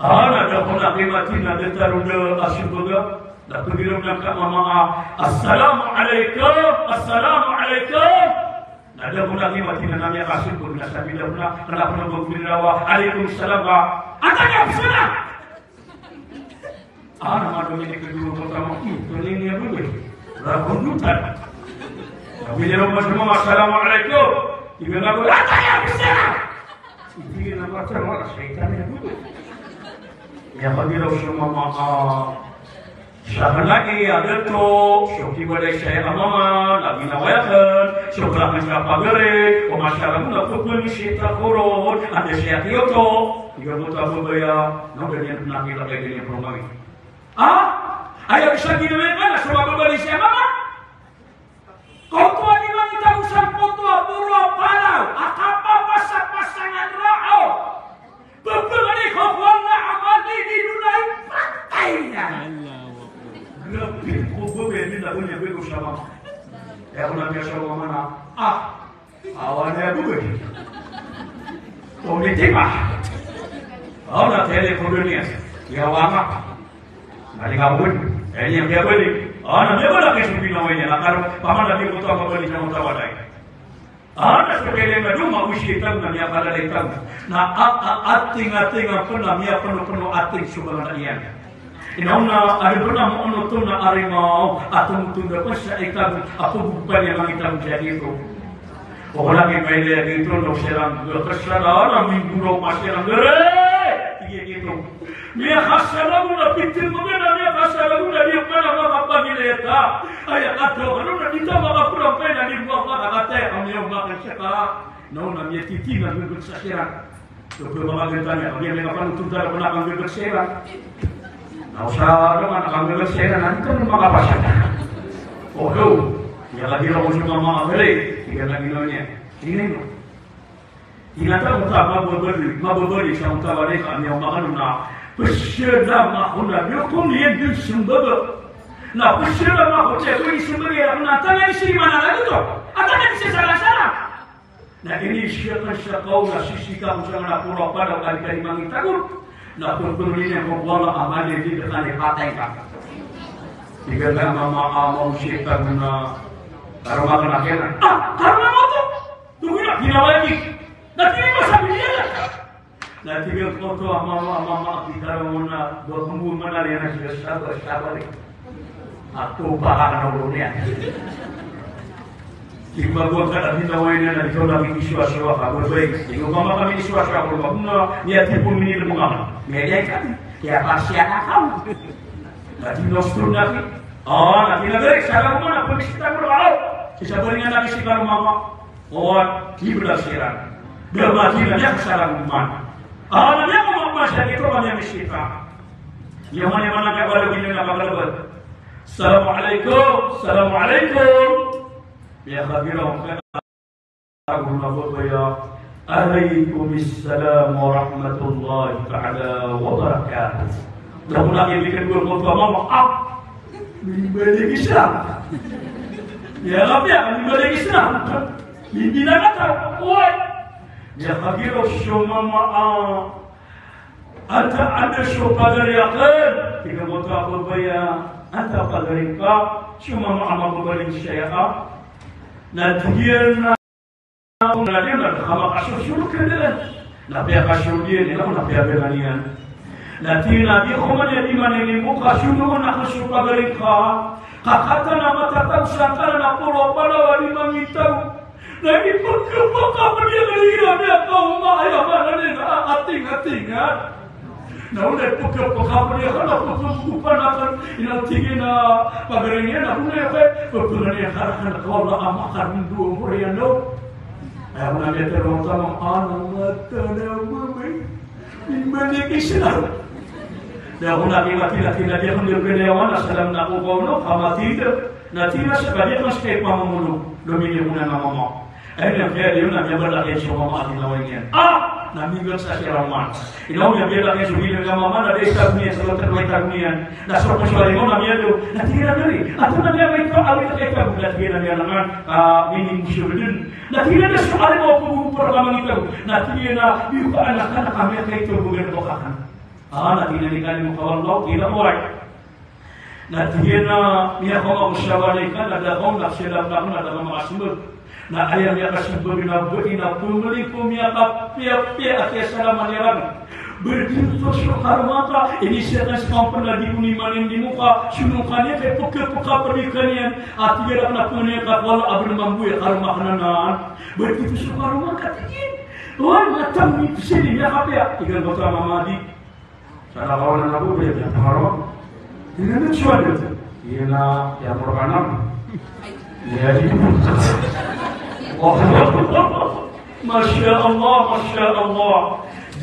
Ah, na da ko na kimati na da taro da a sorga. Na pagiraw na ka mama a, assalamu alaikum, assalamu alaikum. Na da ko na kimati na, na miyakasipon na sabida ko na, kena ko na ba ko minirawa, alaikum salam ka. Antag iyan, salam. Ah, na mado ini kedua pertama, ih, ini, ini apa, weh? Ragundutan. Na miniraw ko na, assalamu alaikum. Tig iyan a, antag iyan, salam. Tig iyan a, pertama, saitan iyan, weh. Iya, pagiraw so mama a, Sa kna i a dato, so kibalay saya a mama, na ginawa akn, so balakan sa pagari, o masala mo na pagmani sita koron, anda saya tiyoto, iga mo ta babaya, na ba niyan pnakilakay niyan promawi. Ah? Aya bisa ginawa akn, so mababalay saya a mama? Koto a di mangita ko san koto a boro a palaw, a kapapasapasang a rao. Pepengani ko ko na amani di dunay patay na. Allahu Akbar. Grabe ko bebe ni na ko niya bego sama. Ya ko na biya sama mana. Ah. Awan ya bebe. Komitima. Awan na tele ko dunia. Ya wama. Mali ka bun. Eh, niyan miyabalik. Ah, na miyabalik so ginawa niyan. Na karo, paman na di ko to mabalik sa mutawaday. Ah, na so kailangan na duma, usi tago na miyakalala tago. Na a, a, ating, ating, a pn na miyapno-pno ating so bangsa iyan. Ino na, adi pn na mo ano to na arimaw, ato mo tunda pn sa itago, apo bugpal iyan ang itago jadi ito. O lagi mailay a gito, no, siran, kasala, na mingguro pa siran, gere! Tig iyan gito. Miyakasala ko na pitir mo na, miyakasala ko na di ka na makapagileta. Aya katawan ko na di ka makaprampay na di mo makakatay, kami ang makasaka. Na o na miyatiti na gugod sa siran. Dope makagantan iyan, kagiya miyakapanotol tano ko na kanggagat siran. Na o sa doman a kanggagat siran, na di kano makapasad. O do, miyakagiraw ko so mama a bali, tig iyan a ginawa niyan. Tig iyan, ino? Tig iyan a ta, mababali, mababali sa mutawari ka, miyaw makano na, psada mako na, di ko niyan dun sembaba. Na psada mako, tiya ko ini sembaba, na tanga di siri mana lagi to. Atanga di siri sala-sala. Na ini siya kan siya kaw na sisika ko siya na pura pada kali kali mangitago. Na pagpagpagpag niyan ko wala amal niyan di ka na ipatay ka. Tig iyan a mama a mama o sitago na karoma ka na kena. Ah, karoma mo to. Tunggu na, ginawa lagi. Na tig iyan a masabi niyan. Na tig iyan a koto a mama, a mama a pitaro mo na, ba kembo mana riyan a siya saba, saba ri. Ato ba ka na olo niyan. Tig iyan a ba ka na ginawa niyan na di ka na minisuwa-suwa ka, babay. Tig iyan a mama ka minisuwa-suwa ka, ba kembo na, niyan tipo minil mo nga. Niyan di ka, kaya pa siya ka ka. Na tig iyan a ostro na ki. Ah, na tig iyan a balik, sala ko man, a pamisita ko na ka. Sisa balingan na ki si ka na mama. Owat, di bala siran. Da Madina, miyakasala ko man. Ah, na miyakaoma ko man siya, di ko man miyamisita. Iya man, iya man, na kaya wala gina na kakalabad. Assalamu alaikum, assalamu alaikum. Miyakagiraw ka na. Ago na babaya. Alaikumissalam warahmatullahi ta'ala wabarakatuh. Da ko na kinikan ko ko mama, ah. Mimbalik Islam. Ya Rabbi, ya, mimbalik Islam. Mimbinakata, oy. Ya, kagiro so mama, ah. Anta, anta so pagari akn. Tig a mota babaya, anta pagari ka. So mama a mababalik saya ka. Na tig iyan a Na di na kama kasosolok iyan. Na piyakasosolok iyan, na piyakasosolok iyan. Na tig iyan a di ko man iyan di manini mo kasosolok na kasosolok ka. Kakatan a matataw sa kanan a polo a palaw a di mangitaw. Na di pagkapakapdiya ka di na di ako maaya manan iyan a ating-atingan. Na onay pkapkapn iyan ka na pkapkapn akn, ino tig iyan a pagari niyan a onay ka pkapkapn iyan ka na ka wala a makarindong ko riyan daw. Aya ko na miyatharo a tamang ana mata na mamay. Imbalik Islam. Na ako na kimathila-thila di ako niyan pinayawan a salam na ko kaono, kamathila. Na tig iyan a sa kadiya kan ska ipamamolog. Lominiya ko na nga mama. Ay, na kaya di na, miyabalak iyan so mama a ginawa niyan. Ah! Na minggan sa siran man. Ino, miyabalak iyan so ginawa niyan mama, na da itago niyan, sa lotad wa itago niyan. Na so ko so alimo na miyado. Na tig iyan a gari, ato na niyan ba ito, awit ka itago, na tig iyan a niyan naman, ah, mining so bedon. Na tig iyan a so alimo ko bugo para ka mangitago. Na tig iyan a, iyo ka anak, anak, kami a kaito, bugan ko kakan. Ah, na tig iyan a di ka alimo ka wala, tig iyan a, oway. Na tig iyan a miyakaoma ko sa walay ka, na da ka on, na siya da ka on, na da ka makasmbag. Na aya miyakasmbag na ba ina pmli ko miyakapiyapiya a kiyasalaman iran. Berdito so karoma ka, ini siya ka sa kampn na di ko niman indi mo ka, sono ka niyan, kay pkapkapn iyan ka niyan, a tig iyan a pmli ka ko wala a bn mambo iyan karoma ka nanan. Berdito so karoma ka, tig iyan. Oway, na tang ni psili miyakapiya, tig iyan ko sa mama di. Sa na kawanan ako, ba iyan, pangaroma. Ino na siya dn. Ino na, iya morkanan. Iya, di. Masya Allah, Masya Allah.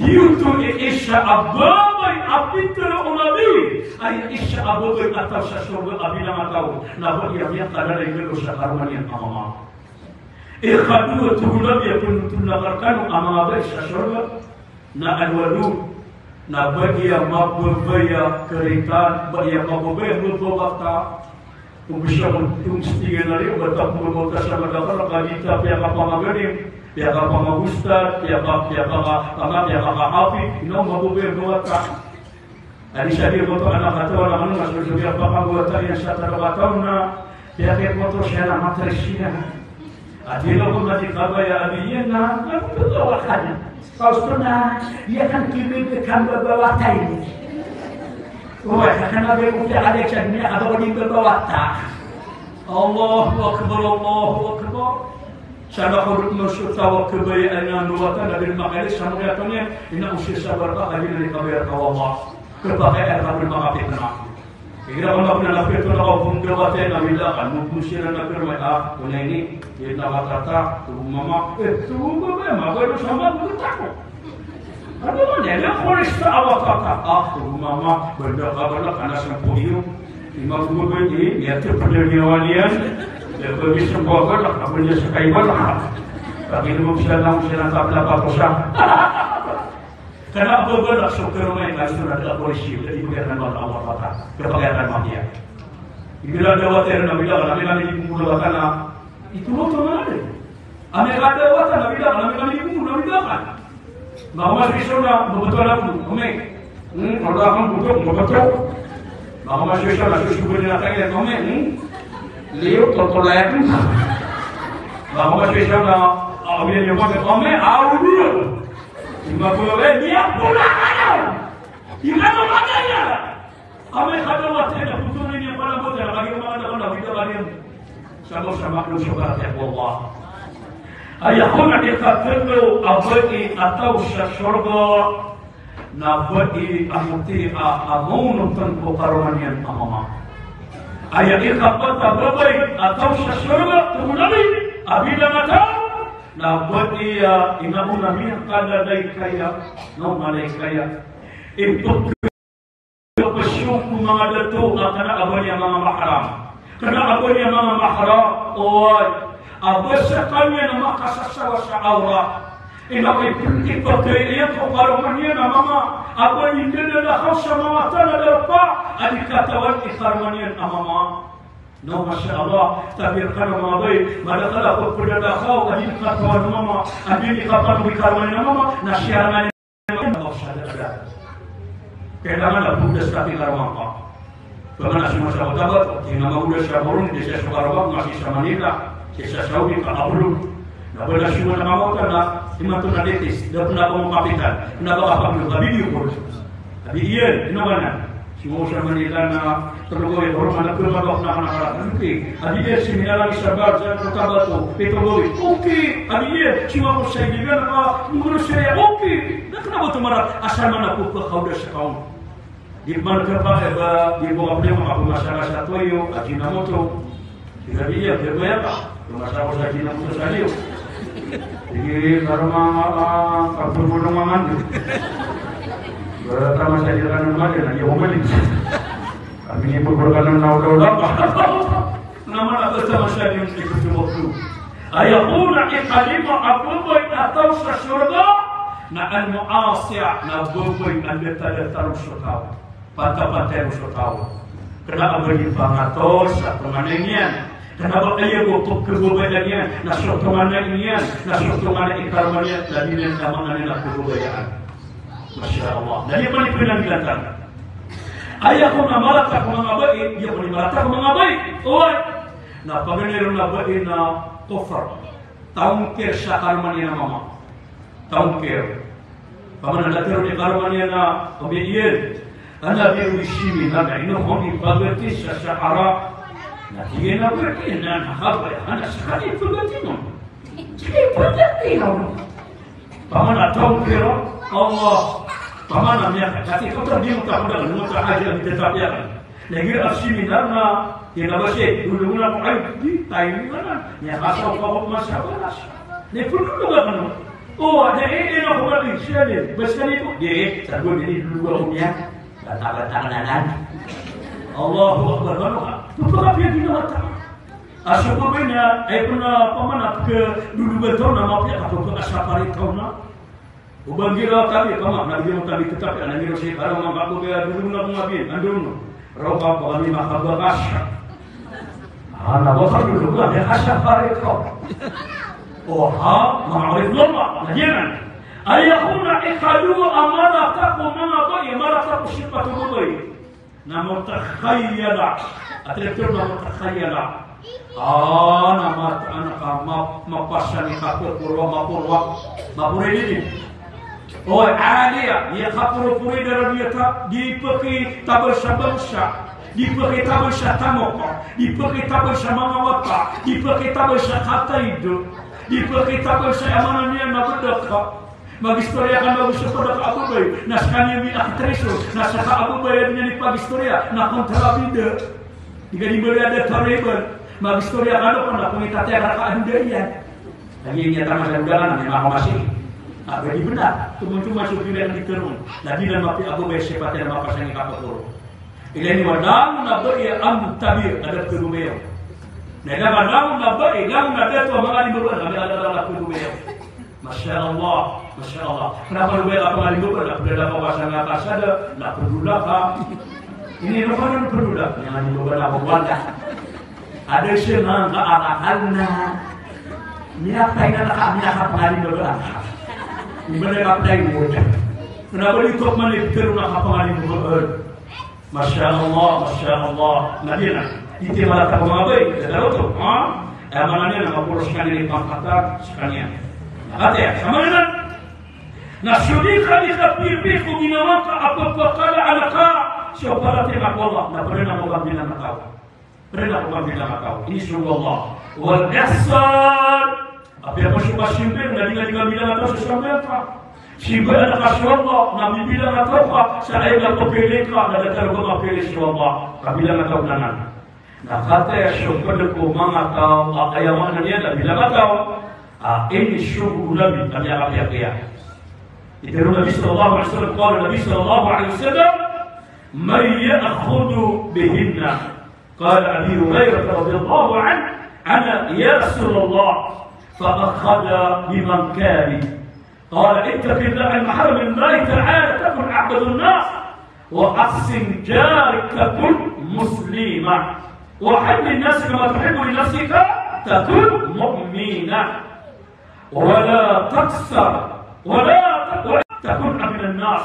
Giyoto i isa a babay a pitharo o Nabi, aya isa a babay a taw sa sorga a bilang a taw na ba iya miyakadalay galo sa karoma niyan a mama. Ikadowa, tig o Nabi, a pnotol akn rkano a manga babay sa sorga na alwalud, na ba iya mababaya karitan, ba iya mababaya mbabawata. Ombisa ko, ombisa ko tig iyan a riyo, ba ta ko mbabawata sa madakl, ka di ta piyakapamaganing, piyakapamagustad, piyaka, piyaka, piyaka, piyakakaapi, ino mababaya mbabawata. Adi sa di ko to anak a taw, anak a taw, mas gusto niya pakabawata iyan sa tadakataw na, kaya kaya ko to siya na matris siya. Adi lo ko mati kabaya, adi iyan na, ano to ba wakanya? Kaus to na, iya kan kibig kan babawata ini. O, kan na ba ko kaya adik sa dunya, ka ba ko di babawata. Allahu Akbar, Allahu Akbar. Sa na ko dok man so taw a kabayaan iyan a mbawata, na di makailis sa manga taw niyan, ino o siya sabar ka, ka di na di kabayaan ka o Allah. Kapakay a kabn makapitna. Igira ko na pnanapit ko na ka pn dawat iyan a bila ka, mo, mo siran na pirma, ah, ko na ini, di na matata, to mama, eh, to mama, mabalo sa mama, ko tako. Ano man, eh, na ko rista awat taka, ah, to mama, banda ka, banda ka na sampo iyo. Ima ko mabalo, eh, iya to pnanyawa niyan. Iya ko bisa mabalo, ka banda sa kaiba, ka. Pag ino mo siya lang, siya lang kapla pa ko sa. Kna a ba balak so karoma iyan ka so na da a polisi, da di pagayatan o Allah Ta'ala. Da pagayatan o Allah. Igira dawat iran a bila ka, na bila ka na di pmulawatan na ito mo to na di. Amay ka dawat na bila ka, na bila ka di pmulawatan. Makamas iso na, mabeto na ko, amay. Hmm, wala kang buto, mabeto. Makamas iso na, susubo na kaya, amay. Hmm. Liyo, totolayan. Makamas iso na, awin niyo, amay, awin niyo. Di mabulong, eh, niya pula kayo! Di ka tumataya! Amay ka daw a taya, putulin niya pala mo, taya, lagi mo makadakal na, wida ka niyan. Sama-sama ko sa barakati ko Allah. Aya kon a di ka tendo, a bai a taw sa sorga, na bai a moti a, a maonot ko karoma niyan a mama. Aya ikapat a babay a taw sa sorga, tig o Nabi, a bilang a taw, na ba iya ina o na miyakadalay kaya, na o malay kaya. Ipagkapasyo ko manga dato a kna a ba niyan manga mahram. Kna a ba niyan manga mahram, oway. A ba skaniyan a makasasawa sa awrat. Ina o ipagkapasyo ko karoma niyan a mama. A ba niyan dadalakaw sa manga tana darpa a di katawan i karoma niyan a mama. No, masha Allah, tabiya rkano manga bai, madakl a pagpdadakaw a di katawan o mama, a di kapanogi karoma niyan a mama, na siyarangan iyan a mama sa dada. Kailangan a pagdas ka i karoma ka. Pamana si masa ko tabat, di na magoda sa Boron, di sa Sukarabak, masi sa Manila, di sa Saudi, ka abroad. Na ba na siyoman a mama ka na, imanto na detis, da pn a pamakapitan, na ba kapag-, ka video call. Abi iyan, ino ka na? Siyoman sa Manila na tlo gawii, tlo gawii, na pn a ba na, na, na, okay. Abi iyan, siyoman sa Barza, Cotabato, pito gawii. Okay. Abi iyan, siyoman sa Iligan na, mungkano saya, okay. Na kna ba oto mara, asar man a pkakawda sa kaon. Di man kna ba, di bo ka problema, ka pmasara sa toyo, Ajinomoto. Sinabi niya, "Pero ya, Pak, masa ko sa Ajinomoto sa liyo." Sige, karoma, ah, kapulong mangan. Berata masa di ka naman, di na niya umalis. Kami ni pagpurkanan na ula-ula. Naman a basta masa di yung ikot sa waktu. Aya kon a ikalima a babay a taw sa sorga, na al-mu'asiya, na babay a data-data sa taw. Pantapantay so taw. Kna a ba di pangatos a tomanay niyan. Kna a ba aya bo pkhababayaan iyan, na so tomanay niyan, na so tomanay i karoma niyan, na di niyan da manganin a pkhababayaan. Masha Allah. Na di man i pnanggilatan. Aya kon a marata ko manga bai, aya kon i marata ko manga bai. Oway. Na paganay ron a bai na kofr. Taw ngkir sa karoma niyan a mama. Taw ngkir. Pamana da tharoon i karoma niyan a, omi iyan. Ana bi uri simi na da ino hon i pagati sa sahara. Na tig iyan a pagati na na haba ya ana sakali pagati no. Sakali pagati no. Pamana taw ngkir, Allah. Pamana miyakagati ko ta di mo ta ko da mo ta aja mi tetap ya. Lagid a seminar na, aya na ba siya, dologan ako, ay, di, timing na, na. Aya kasaw ka ko masa balas. Na ipondologan ko. O, ada, eh, eh, na ko ba di, siya di. Basta nito, di, eh, sa gawii, di, dologan ko niyan. Bata-bata ka na nan. Allahu Akbar, ano ka? Pagkapiya di na mata. A so babay na, ay, pn a paman a pkadologan taw na mapiya ka pkasapari taw na. O ba nggiraw a tabi, pama, na biyang tabi tetapi, ana nggiraw si, kala manga kababaya, dologan ako nga biyan, anda on? Raw ka ba kami makabakas. Ana ba ka dologan, ya kasapari ko. O ha, manga oripn o Allah, na giyanan. Aya kon a ikadowa a marata ko manga babay, marata ko sipat o babay. Na mutakhayala. Ati na mutakhayala. Ah, na mat-, ana ka ma-, mapasang i kaporo, maporo, maporo ini. O, aliya, aya kaporo-poro i darar iyan ta, di pkitabal sa bangsa, di pkitabal sa tamok, di pkitabal sa manga wata, di pkitabal sa kataid, di pkitabal sa aya maana niyan na bdk. Magistoriya kano ago so pd a kababay, na skaniyan i aktris, na ska a babay a di niyan ipagistoriya, na kontrabida. Di ka di mbaloy a da tariban. Magistoriya kano pn na pngitatiya ka raka a doda iyan. Lagid iyan a tama sa doda na, na miyakamasii. A ba di bnar. Tomon-tomon so pira di tharoon. Na di na mapiya a babay a sipat iyan a mapasang i kaporo. Ilay niyo a langon a bai a antabi a da pkhagomayaw. Na ilay niyo a langon a bai, langon a dato a manga limbabaan a da pkhagomayaw. Masha Allah, masha Allah. Kna ba lobay a manga limbabaan a pd a da kawasa nga kasada, na pd o da ka. Ini roo ka na pd o da. Manga limbabaan a ba wala. Ada siya nga nga arakal na. Miyatay na naka, miyaka panga limbabaan. Imbala ka pd a iwod. Kna ba di tok man i pd o na ka panga limbabaan. Masha Allah, masha Allah. Na giyanan, iti marata ko manga bai, da daroto, ha? Aya maana niyan na maporo skaniyan i pangkatan skaniyan. Na katii, sa maana niyan, na so di ka di kapiyapiya ko ginawa ngka a pphakalaan ka so paratiyaya ko Allah, na pd na ko pambilang a taw. Pd na ko pambilang a taw. Insha Allah. Wal ihsan. Apiya ko so kasambayang na di nga di kabilang a taw sa sambayang ka. Sambayang ka so Allah, na bibilang a taw ka sa aya na pphakalaan ka, na datar o ba mapili so Allah. Kabilang a taw na nan. Na katii so pd ko manga taw, a, aya maana niyan na bilang a taw. A, ini so Nabi, kami a kapiyapiya. Itharo o Nabi sallallahu alaihi wasallam, qala Nabi sallallahu alaihi wasallam, "Man ya'khudhu bihinna?" قال أبي هريرة رضي الله عنه: أنا يا رسول الله، فأخذ بمنكبي. قال: اتق الله عن محارم الله تعالى تكن أعبد الناس، وأحسن جارك تكن مسلما، وأحب للناس كما تحب لنفسك تكن مؤمنا. ولا تكسر، ولا ت-، ولا تكن أغنى الناس،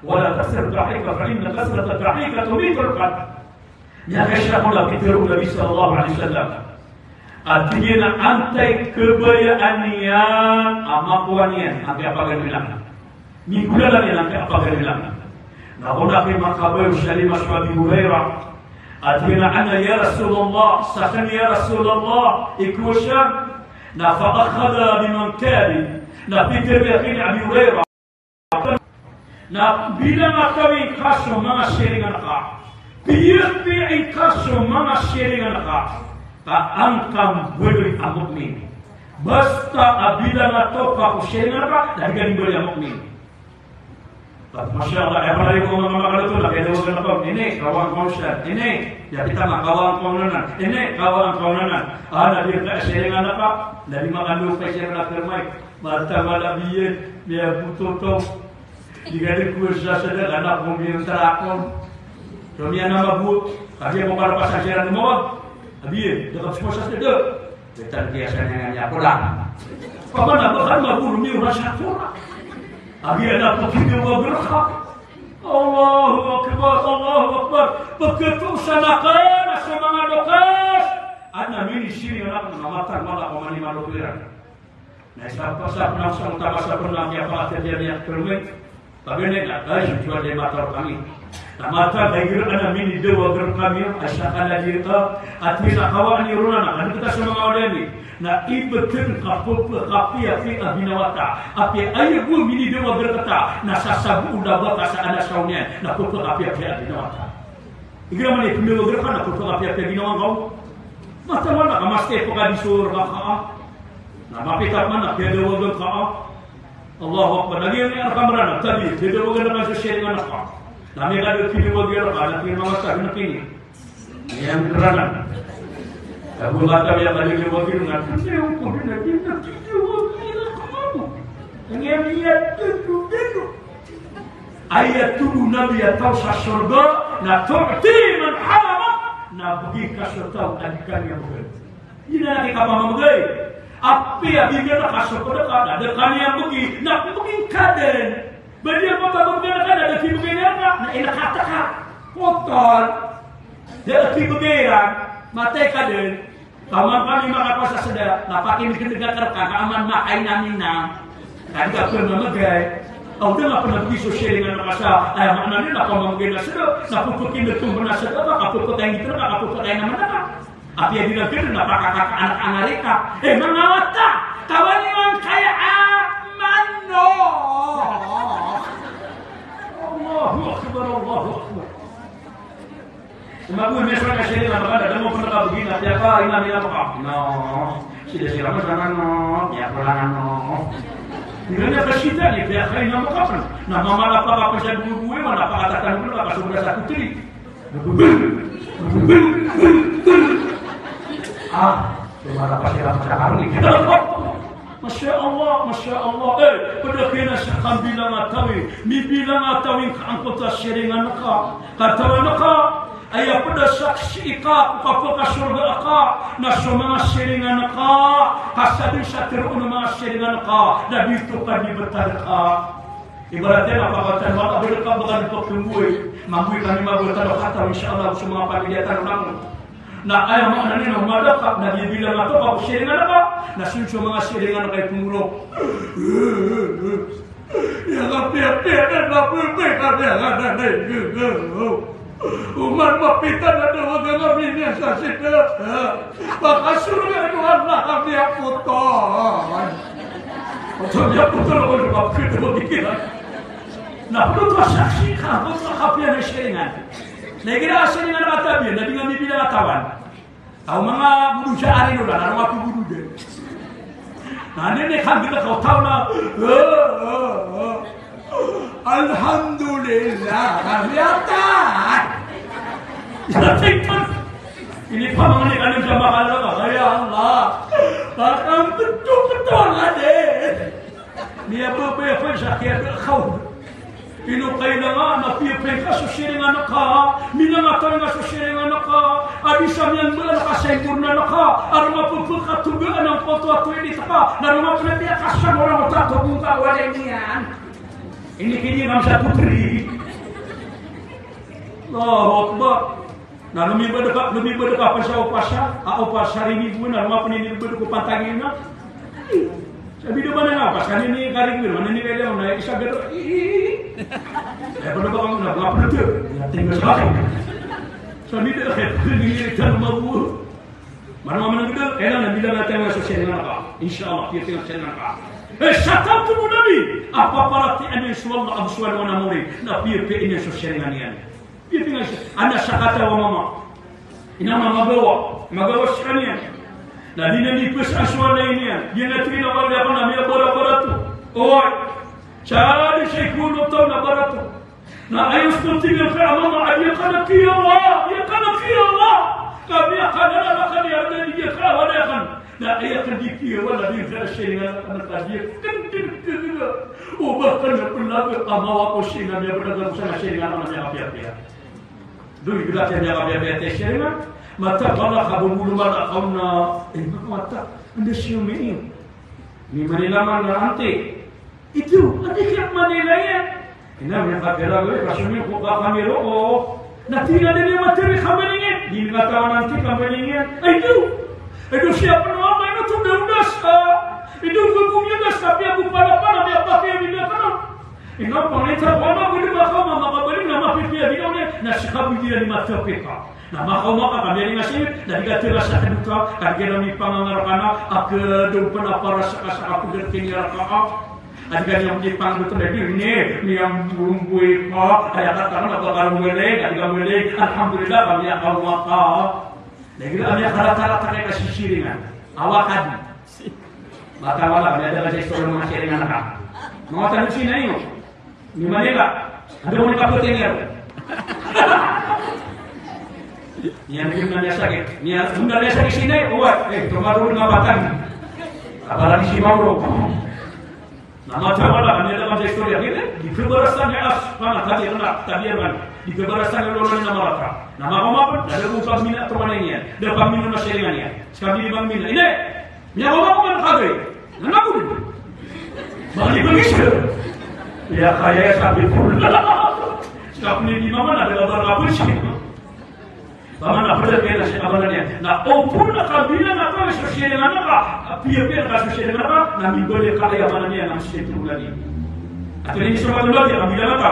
ولا تكسر الضحيك، فإن كثرة الضحيك تميت القلب. Miyakaisa ko na pitharo o Nabi sallallahu alaihi wasallam. A tig iyan a antaa i kabayaan iyan a makowa niyan angkai a paganay langon. Migolalan iyan angkai a paganay langon. Na kon a kay makabaya o Salimah so Abi Hurairah. A tig iyan a, "Ana ya Rasulullah, sakn ya Rasulullah, ikowa siyan." Na fa akhadha bi mankibi, na pitharo iyan a Abi Hurairah. Na bilang a kami ngka so manga siringan ka. Piyapiya ingka so manga siringan ka. Ka an ka mbaloy a mu'min. Basta a bilang a taw ka ko siringan ka, na di ka di mbaloy a mu'min. Masha Allah, aya pala ko manga makaloto na kaya dawagan ako, ini, kawaan ko siya, ini, ya kita nga, kawaan ko nanan, ini, kawaan ko nanan. Ah, na di ka siringan ka, na di makaloto ka siringan ka, Marta mala biyan, miyaboto to. Di ka di ko sa sadaka na ko miyan tarakon. So miyan na mabot. Abi ako para pasang siran mo. Abi, da ka ko sa sadaka. Betan kiya sa niyan niya ko lang. Pamana ba kan mabot miyan sa ko. Abi ana ko kiyawa berka. Allahu Akbar, Allahu Akbar. Pagkatoosan akn a so manga lokas. Ana minisiring akn a matag mala ko mani malokiran. Na isa pa sa pnang sa utama sa pnang kiyapangatiyatiyan iyan pn. Pagari na, ay, so Tuhan di matawag kami. Na matag a igira ana minidawag rkami, ay sa kanadiyata, at minakawaan iyo ron anak, ano kita sa manga wala ini? Na ibtn ka pphakapiyapiya a binawata, apiya aya bo minidawag rkata, na sasabo o labaka sa ana sa oniyan, na pphakapiyapiya a binawata. Igira man i pndawagan ka na pphakapiyapiya ginawa ngka on. Mataan ka na ka masti pkadiso rka ka. Na mapita man na piyadawagan ka. Allahu Akbar. Lagid iyan rka mrana, tabi, piyadawagan ka so siringan ka. Na miyakadawag, piyadawagan ka, na piyamamata, na pini. Iyan mrana. Tago mata miyakadawag, piyadawagan ka. Iyan mrana. Iyan mrana. Aya tindg o Nabi a taw sa sorga na tu'ti man haramaka, na bgi ka so taw a di ka niyan bgan. Ino na di ka pamamgay. Apiya bgan ka so pd ka, na di ka niyan bgi, na bgi ka dn. Ba di ka pamamgay ka, na di ka bgi niyan ka, na ino ka ta ka. Potol. Di ka bgi iran, matay ka dn. Kaman kami makapasa sa da, na pakindgn ka rka, ka aman makain ami na. Ka di ka pn mamgay. Aw da nga pn a bgi so siringan ka sa, aya maana niyan na pamamgay na sa da, na pphakindg ka pn a sa da, ka pphakain ka, ka pphakain a man ka. Apiya di na pn na pakakaanak-anak rka. Eh, manga wata, tawan iyo angkaya a mano. Allahu Akbar, Allahu Akbar. Mago, miyasowa ka siringan ka, da mo pn kabgi na piyaka, ina, ina, maka. No. Sida siran man sana, no. Iya, pula, no. Ina niyan ka sida, ni piyaka, ina, maka pn. Na mamala paka pn sa dowa-dowa, mana pakatatan pn, pakasobra sa kotri. Ah, so mala pa siran sa karni. Masya Allah, Masya Allah. Eh, pd a kiyan sa kambilangatawi. Mibilangatawi ka angkoto a siringan ka. Katawan ka, aya pd a saksi ka ko kapakasorga ka, na so manga siringan ka, ka sadn sa tharoon o manga siringan ka, na di oto ka di btad ka. Ibarat iyan a pakatan, maka btad ka, baka di pkmboy. Mamboy kami, mabtad ka, katawan, insha Allah, so manga pamilya tano na. Na aya maana niyan na oman ka, na di bilang a taw ka ko siringan ka, na so manga siringan ka i pngorok. Iya, kapiyapiya na, na pipay ka, iya, na, na, na, na. Oman mapita na dawagan ami niyan sa sida. Pakasorga o Allah ami a potol. Oto ami a potol, oto ami a potol. Na pd oto a saksi ka, oto a kapiya na siringan. Na igira a siringan ka tabiya, na di nga mibilang a tawan. Taw manga bodo sa ari no, na roo a pbodo dn. Na nini kanggal ka o taw na, Alhamdulillah, kami atan. Sa tingkod. Ini pamangni kami sa makalaga, ya Allah. Baka betul-betul adn. Niya ba, ba, ba, sa kiya da kaw. Ino kailangan a piyapay ka so siringan ka, milangatawan ka so siringan ka, a di sa miyan ba na kasaibornan ka, a roo a pphakatogaan angkoto a toilet ka, na roo a pnatiya ka sa morang o tato bongka walay niyan. Ini kini ngam sa putri. Allahu Akbar. Na lomibad ka, lomibad ka pn sa opasa, a opasa rini bo na, lomapn ini lomibad ko pantag iyan na. Sabi da ba na nga, opasa ini karigi, mana ini kaya na isa gado. Aya pd a ba ka na, ba pd a. Aya tinggal sa akin. Sabi da, kaya pd ini tan mabu. Mana mana gado, kaya na bilang natin nga so siringan ka. Insha Allah, piyapiya siringan ka. Eh, sa taw ko Nabi, a paparatiyayaan iyan so Allah, ago so Allah na mori, na piyapiya iyan so siringan iyan. Anda sakataw a mama. Ina, mama, magawa, magawa skaniyan. Na di niyan di pzaan so walay niyan. Di niyan tig a walay akn na miyabarabarat. Oway. Sa di sa ikono taw na barat. Na aya so tig iyan a mama a di akn a kiyawa, di akn a kiyawa. Kami akn a akn a di akn a walay akn. Na aya kn di kiyawa na di sa siringan akn a di akn di kiyawa. O ba kn a pnaga a mawa ko siringan, miyabarabarat ko sa siringan akn a miyakapiyapiya. Doy, igira tiyan miyakapiyapiya tiyan siringan, mata bala ka bo bolo mala ka on na, eh, maka mata, anda siyo mi iyo. Ni Manila man na ante. Ito, ante kiya Manila iyan. Ina, miyakapira go, eh, kaso niyo ko ka kami roo. Na tig iyan a di niyo matari kambali niyan. Di niyo katawan ante kambali niyan. Ay, ito. Ito siya pn o ama, ino to da odas ka. Ito, go go miyadas ka, piya go palapala, miyapakay, miyakano. Ino, pangita ko ama, go di makaoma, makabali na mapipiya di ka on, na sikabidiya ni matapika. Na makaoma ka, kami rin nga sii, na di ka tira sa kaduka, ka di ka na mipangangar ka na, a kadaw pn a para sa ka sa kapugan kiniyara ka, a. Adi ka niyan di panggoto na di, ni, niyan bumbuy ko, aya katanan a ba ka ngolay, adi ka ngolay, alhamdulillah, kami a kaoma ka. Na igira a miyakarata-rata ka sisiringan. Awa ka di. Mata wala, kami a da ka sa istorya manga siringan ka. Manga tano sinayo. Ni Manila. Anda mo ni kapatid niya? Niyan, niyan, niyan sakit. Niyan, niyan sakit sinayo. Oway, eh, tumalon nga batang. Apalagi si Mauro. Na mata wala, kami a da ka sa istorya. Di kabarasan niya as, mana, tadi, mana, tadi, mana. Di kabarasan niya lolo niya na marata. Na makaoma pn, da ko pagmina a tonganay niyan. Da pagmina a siringan iyan. Ska di pagmina. Ini, niyan ko makaoma pn kagay. Na ako dn. Baka di pagmina. Iya, kaya iya sabi ko. Ska pn di mama na, da ka ba ka pn siya. Ba mana pd a kaya na siya ka ba na niyan. Na opama na kabilang a ka so siringan ka, apiya-piya ka so siringan ka, na mibalik ka aya mana niyan na mesti tulungan niyan. At least so matulad niyan, kabilang a ka.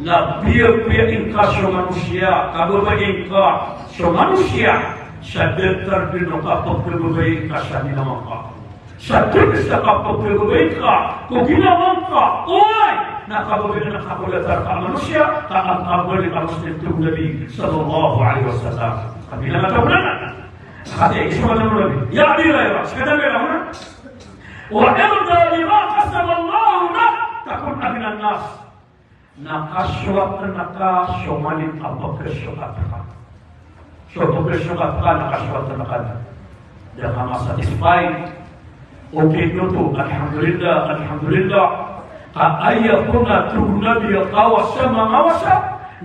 Na piyapiya ingka so manosiya, kababayai ngka so manosiya, sa datar dn o kapagkababayai ngka sa ginawa ngka. Sa datar sa kapagkababayai ngka ko ginawa ngka, oway, na kababayaan ka ko datar ka a manosiya, ka an kabalik a mesti tharoon o Nabi sallallahu alaihi wasallam. Kabilang a ka ba na. Sa kati, isa ba tharoon o Nabi? Ya Abi Hurairah, sa kati a Abi Hurairah. Wa irda bima qasama Allahu lak, takun aghnan nas. Na kasowa ka na ka so mani a pkhasowa ka. So pkhasowa ka na kasowa ka na ka. Da ka masatisfy. Okay, oto, alhamdulillah, alhamdulillah. Ka aya kon a tig o Nabi a kawasa mangawasa,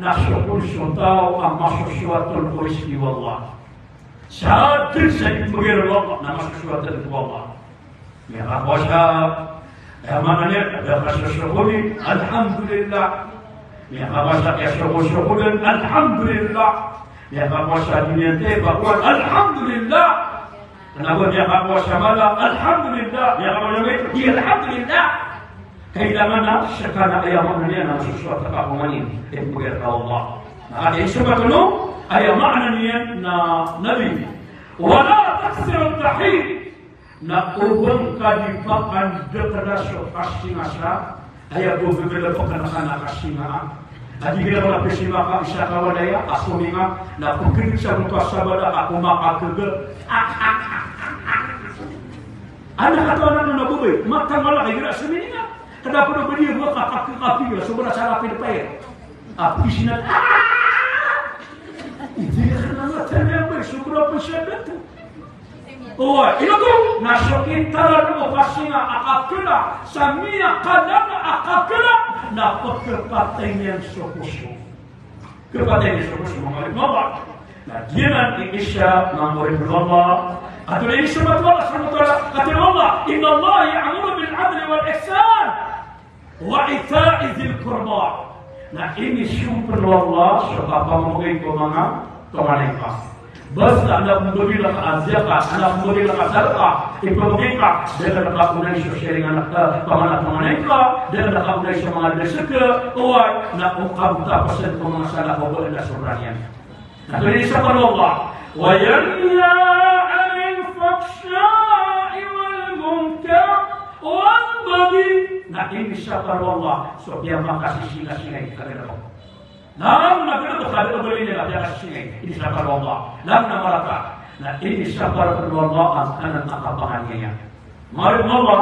na so kon so taw a masosoat on ko rizki o Allah. Sa dn sa ipmbgay o Allah na masosoat on ko Allah. Miyakakowa sa, aya maana niyan, da ka sosokoli, alhamdulillah. Miyakakowa sa kiyasokosokolan, alhamdulillah. Miyakakowa sa di niyan tiyapakowan, alhamdulillah. Kna ba miyakakowa sa mala, alhamdulillah. Miyakakowa sa mala, alhamdulillah. Kailangan na ska na aya maana niyan na masosoat ka ko mani, ipmbgay rka o Allah. Na katii so matono, aya maana niyan na Nabi. Wala taksir al-jahil. Na o ba ngka di pakandkna so kasinga sa, aya bo gagala pakandkna kasinga. A di gila ko na psima ka isa ka walaya, a sominga, na pkdg sa mota sabala, a komakakg. Ana kataw anan a babay, matang wala ka igira sominga. Kna pd o ba di ba kakakg, kakakg, so ba na sa rapid fire. A pkisina, ah! Igira kna matang a ba, so ba na psabto. Oway, ino oto, na so kintaran o kasinga a kakala, sa miyakadana a kakala, na pkhapatay niyan so poso. Khapatay niyan so poso, manga oripn o Allah. Na giyanan i isa, manga oripn o Allah. Katharo o Allah subhanahu wa ta'ala, katharo o Allah, inna Allaha ya'muru bil adli wal ihsan. Wa ita'i dhil qurba. Na inisompn o Allah so kapamamgay ko manga tonganay ka. Basta adn a pmbgay ka a zakat, adn a pmbgay ka a sadaqah, ipmbgay ka, da dn a kaonay so siringan ka, pamana tonganay ka, da dn a kaonay so manga dasa ka, oway, na o kabtapsn ko manga sala ko ba dn a sobra niyan. Na pd i sapar o Allah, wa yanha anil fahsha'i wal munkar wal baghi. Na inisapar o Allah so piyamakasisingasingay, katharo o Allah. Na langon a ginawa, katharo o Allah, na piyakasisingay, inisapar o Allah. Langon a marata, na inisapar o Allah angkanan a kapanganiyaya. Manga oripn o Allah,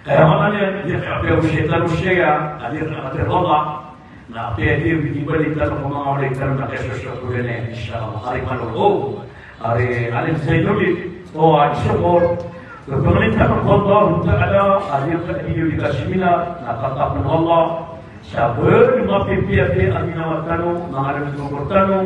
aya maana niyan, di ka apiya o shaytan o shaytan, a di ka apiya o Allah, na apiya di, di balik tano ko manga oripn tano na kasosokolan iyan, insha Allah. Ari Malo, o, ari Alim Zainuddin, o, a di sokor, pangnin tano ko Allah Ta'ala, a di ka, di ka seminar, na katapn o Allah, sa bn mapipiya-piya a ginawa tano, manga oripn tano,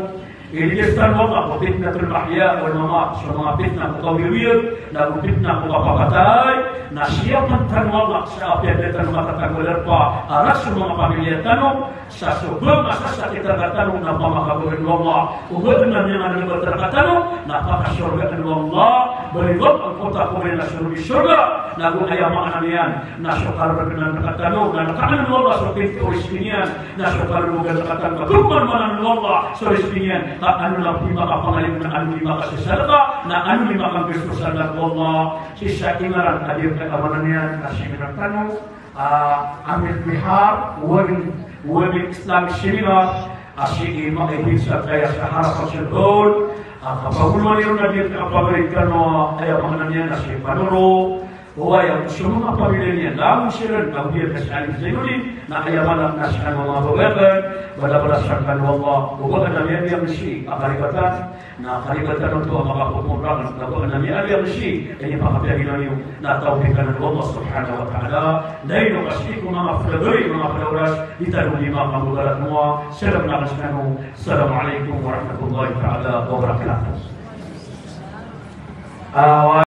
Iligas tano o Allah ko fitnatul mahya wal mamat, so manga pitna ko kawiyawiyag, na go pitna ko kapakatay, na siyapn tano o Allah sa apiya di tano matatago a darpa a ras o manga pamilya tano, Sa so ba masasakit rkatano na pamakabagan o Allah. O ba adn a miyangalbat rkatano na pakasorgaan o Allah. Baliwag angkoto a komay na sorga, sorga. Na go aya maana niyan na so karargnan rkatano na nakanan o Allah so pinto o rizki niyan. Na so karargnan rkatano na pagmamanan o Allah so rizki niyan. Ka ano na pimakapangalin na ano pimakasasalaka na ano pimakagastos o Allah. Sii sa ingaran a di rkatano a maana niyan na sii rkatano a Amir Bihar, Wabil, Wabil Islamic Seminar, a sii makaibig sa kaya sa Harakat Shadhul, a kapagulman iron a di kapagari kano, aya maana niyan na sii panoro, o aya so manga pamilya niyan, lalo siran, a di ka si Alim Zainuddin, na aya maana na sii kano manga babayagan, bala-bala sa kano Allah, o ba ka na niyan niyan sii, a karibatan, na karibatan oto a makapopoon rakn, na ba adn a miyaaloy a masi, inipakapiyagina niyo, na tawfiqan o Allah subhanahu wa ta'ala, na ino ka sii ko manga pd a gawii, manga pd a oras, di tano di makamogarat mo, salam na kasano, Assalamu alaikum warahmatullahi ta'ala wabarakatuh. Ah,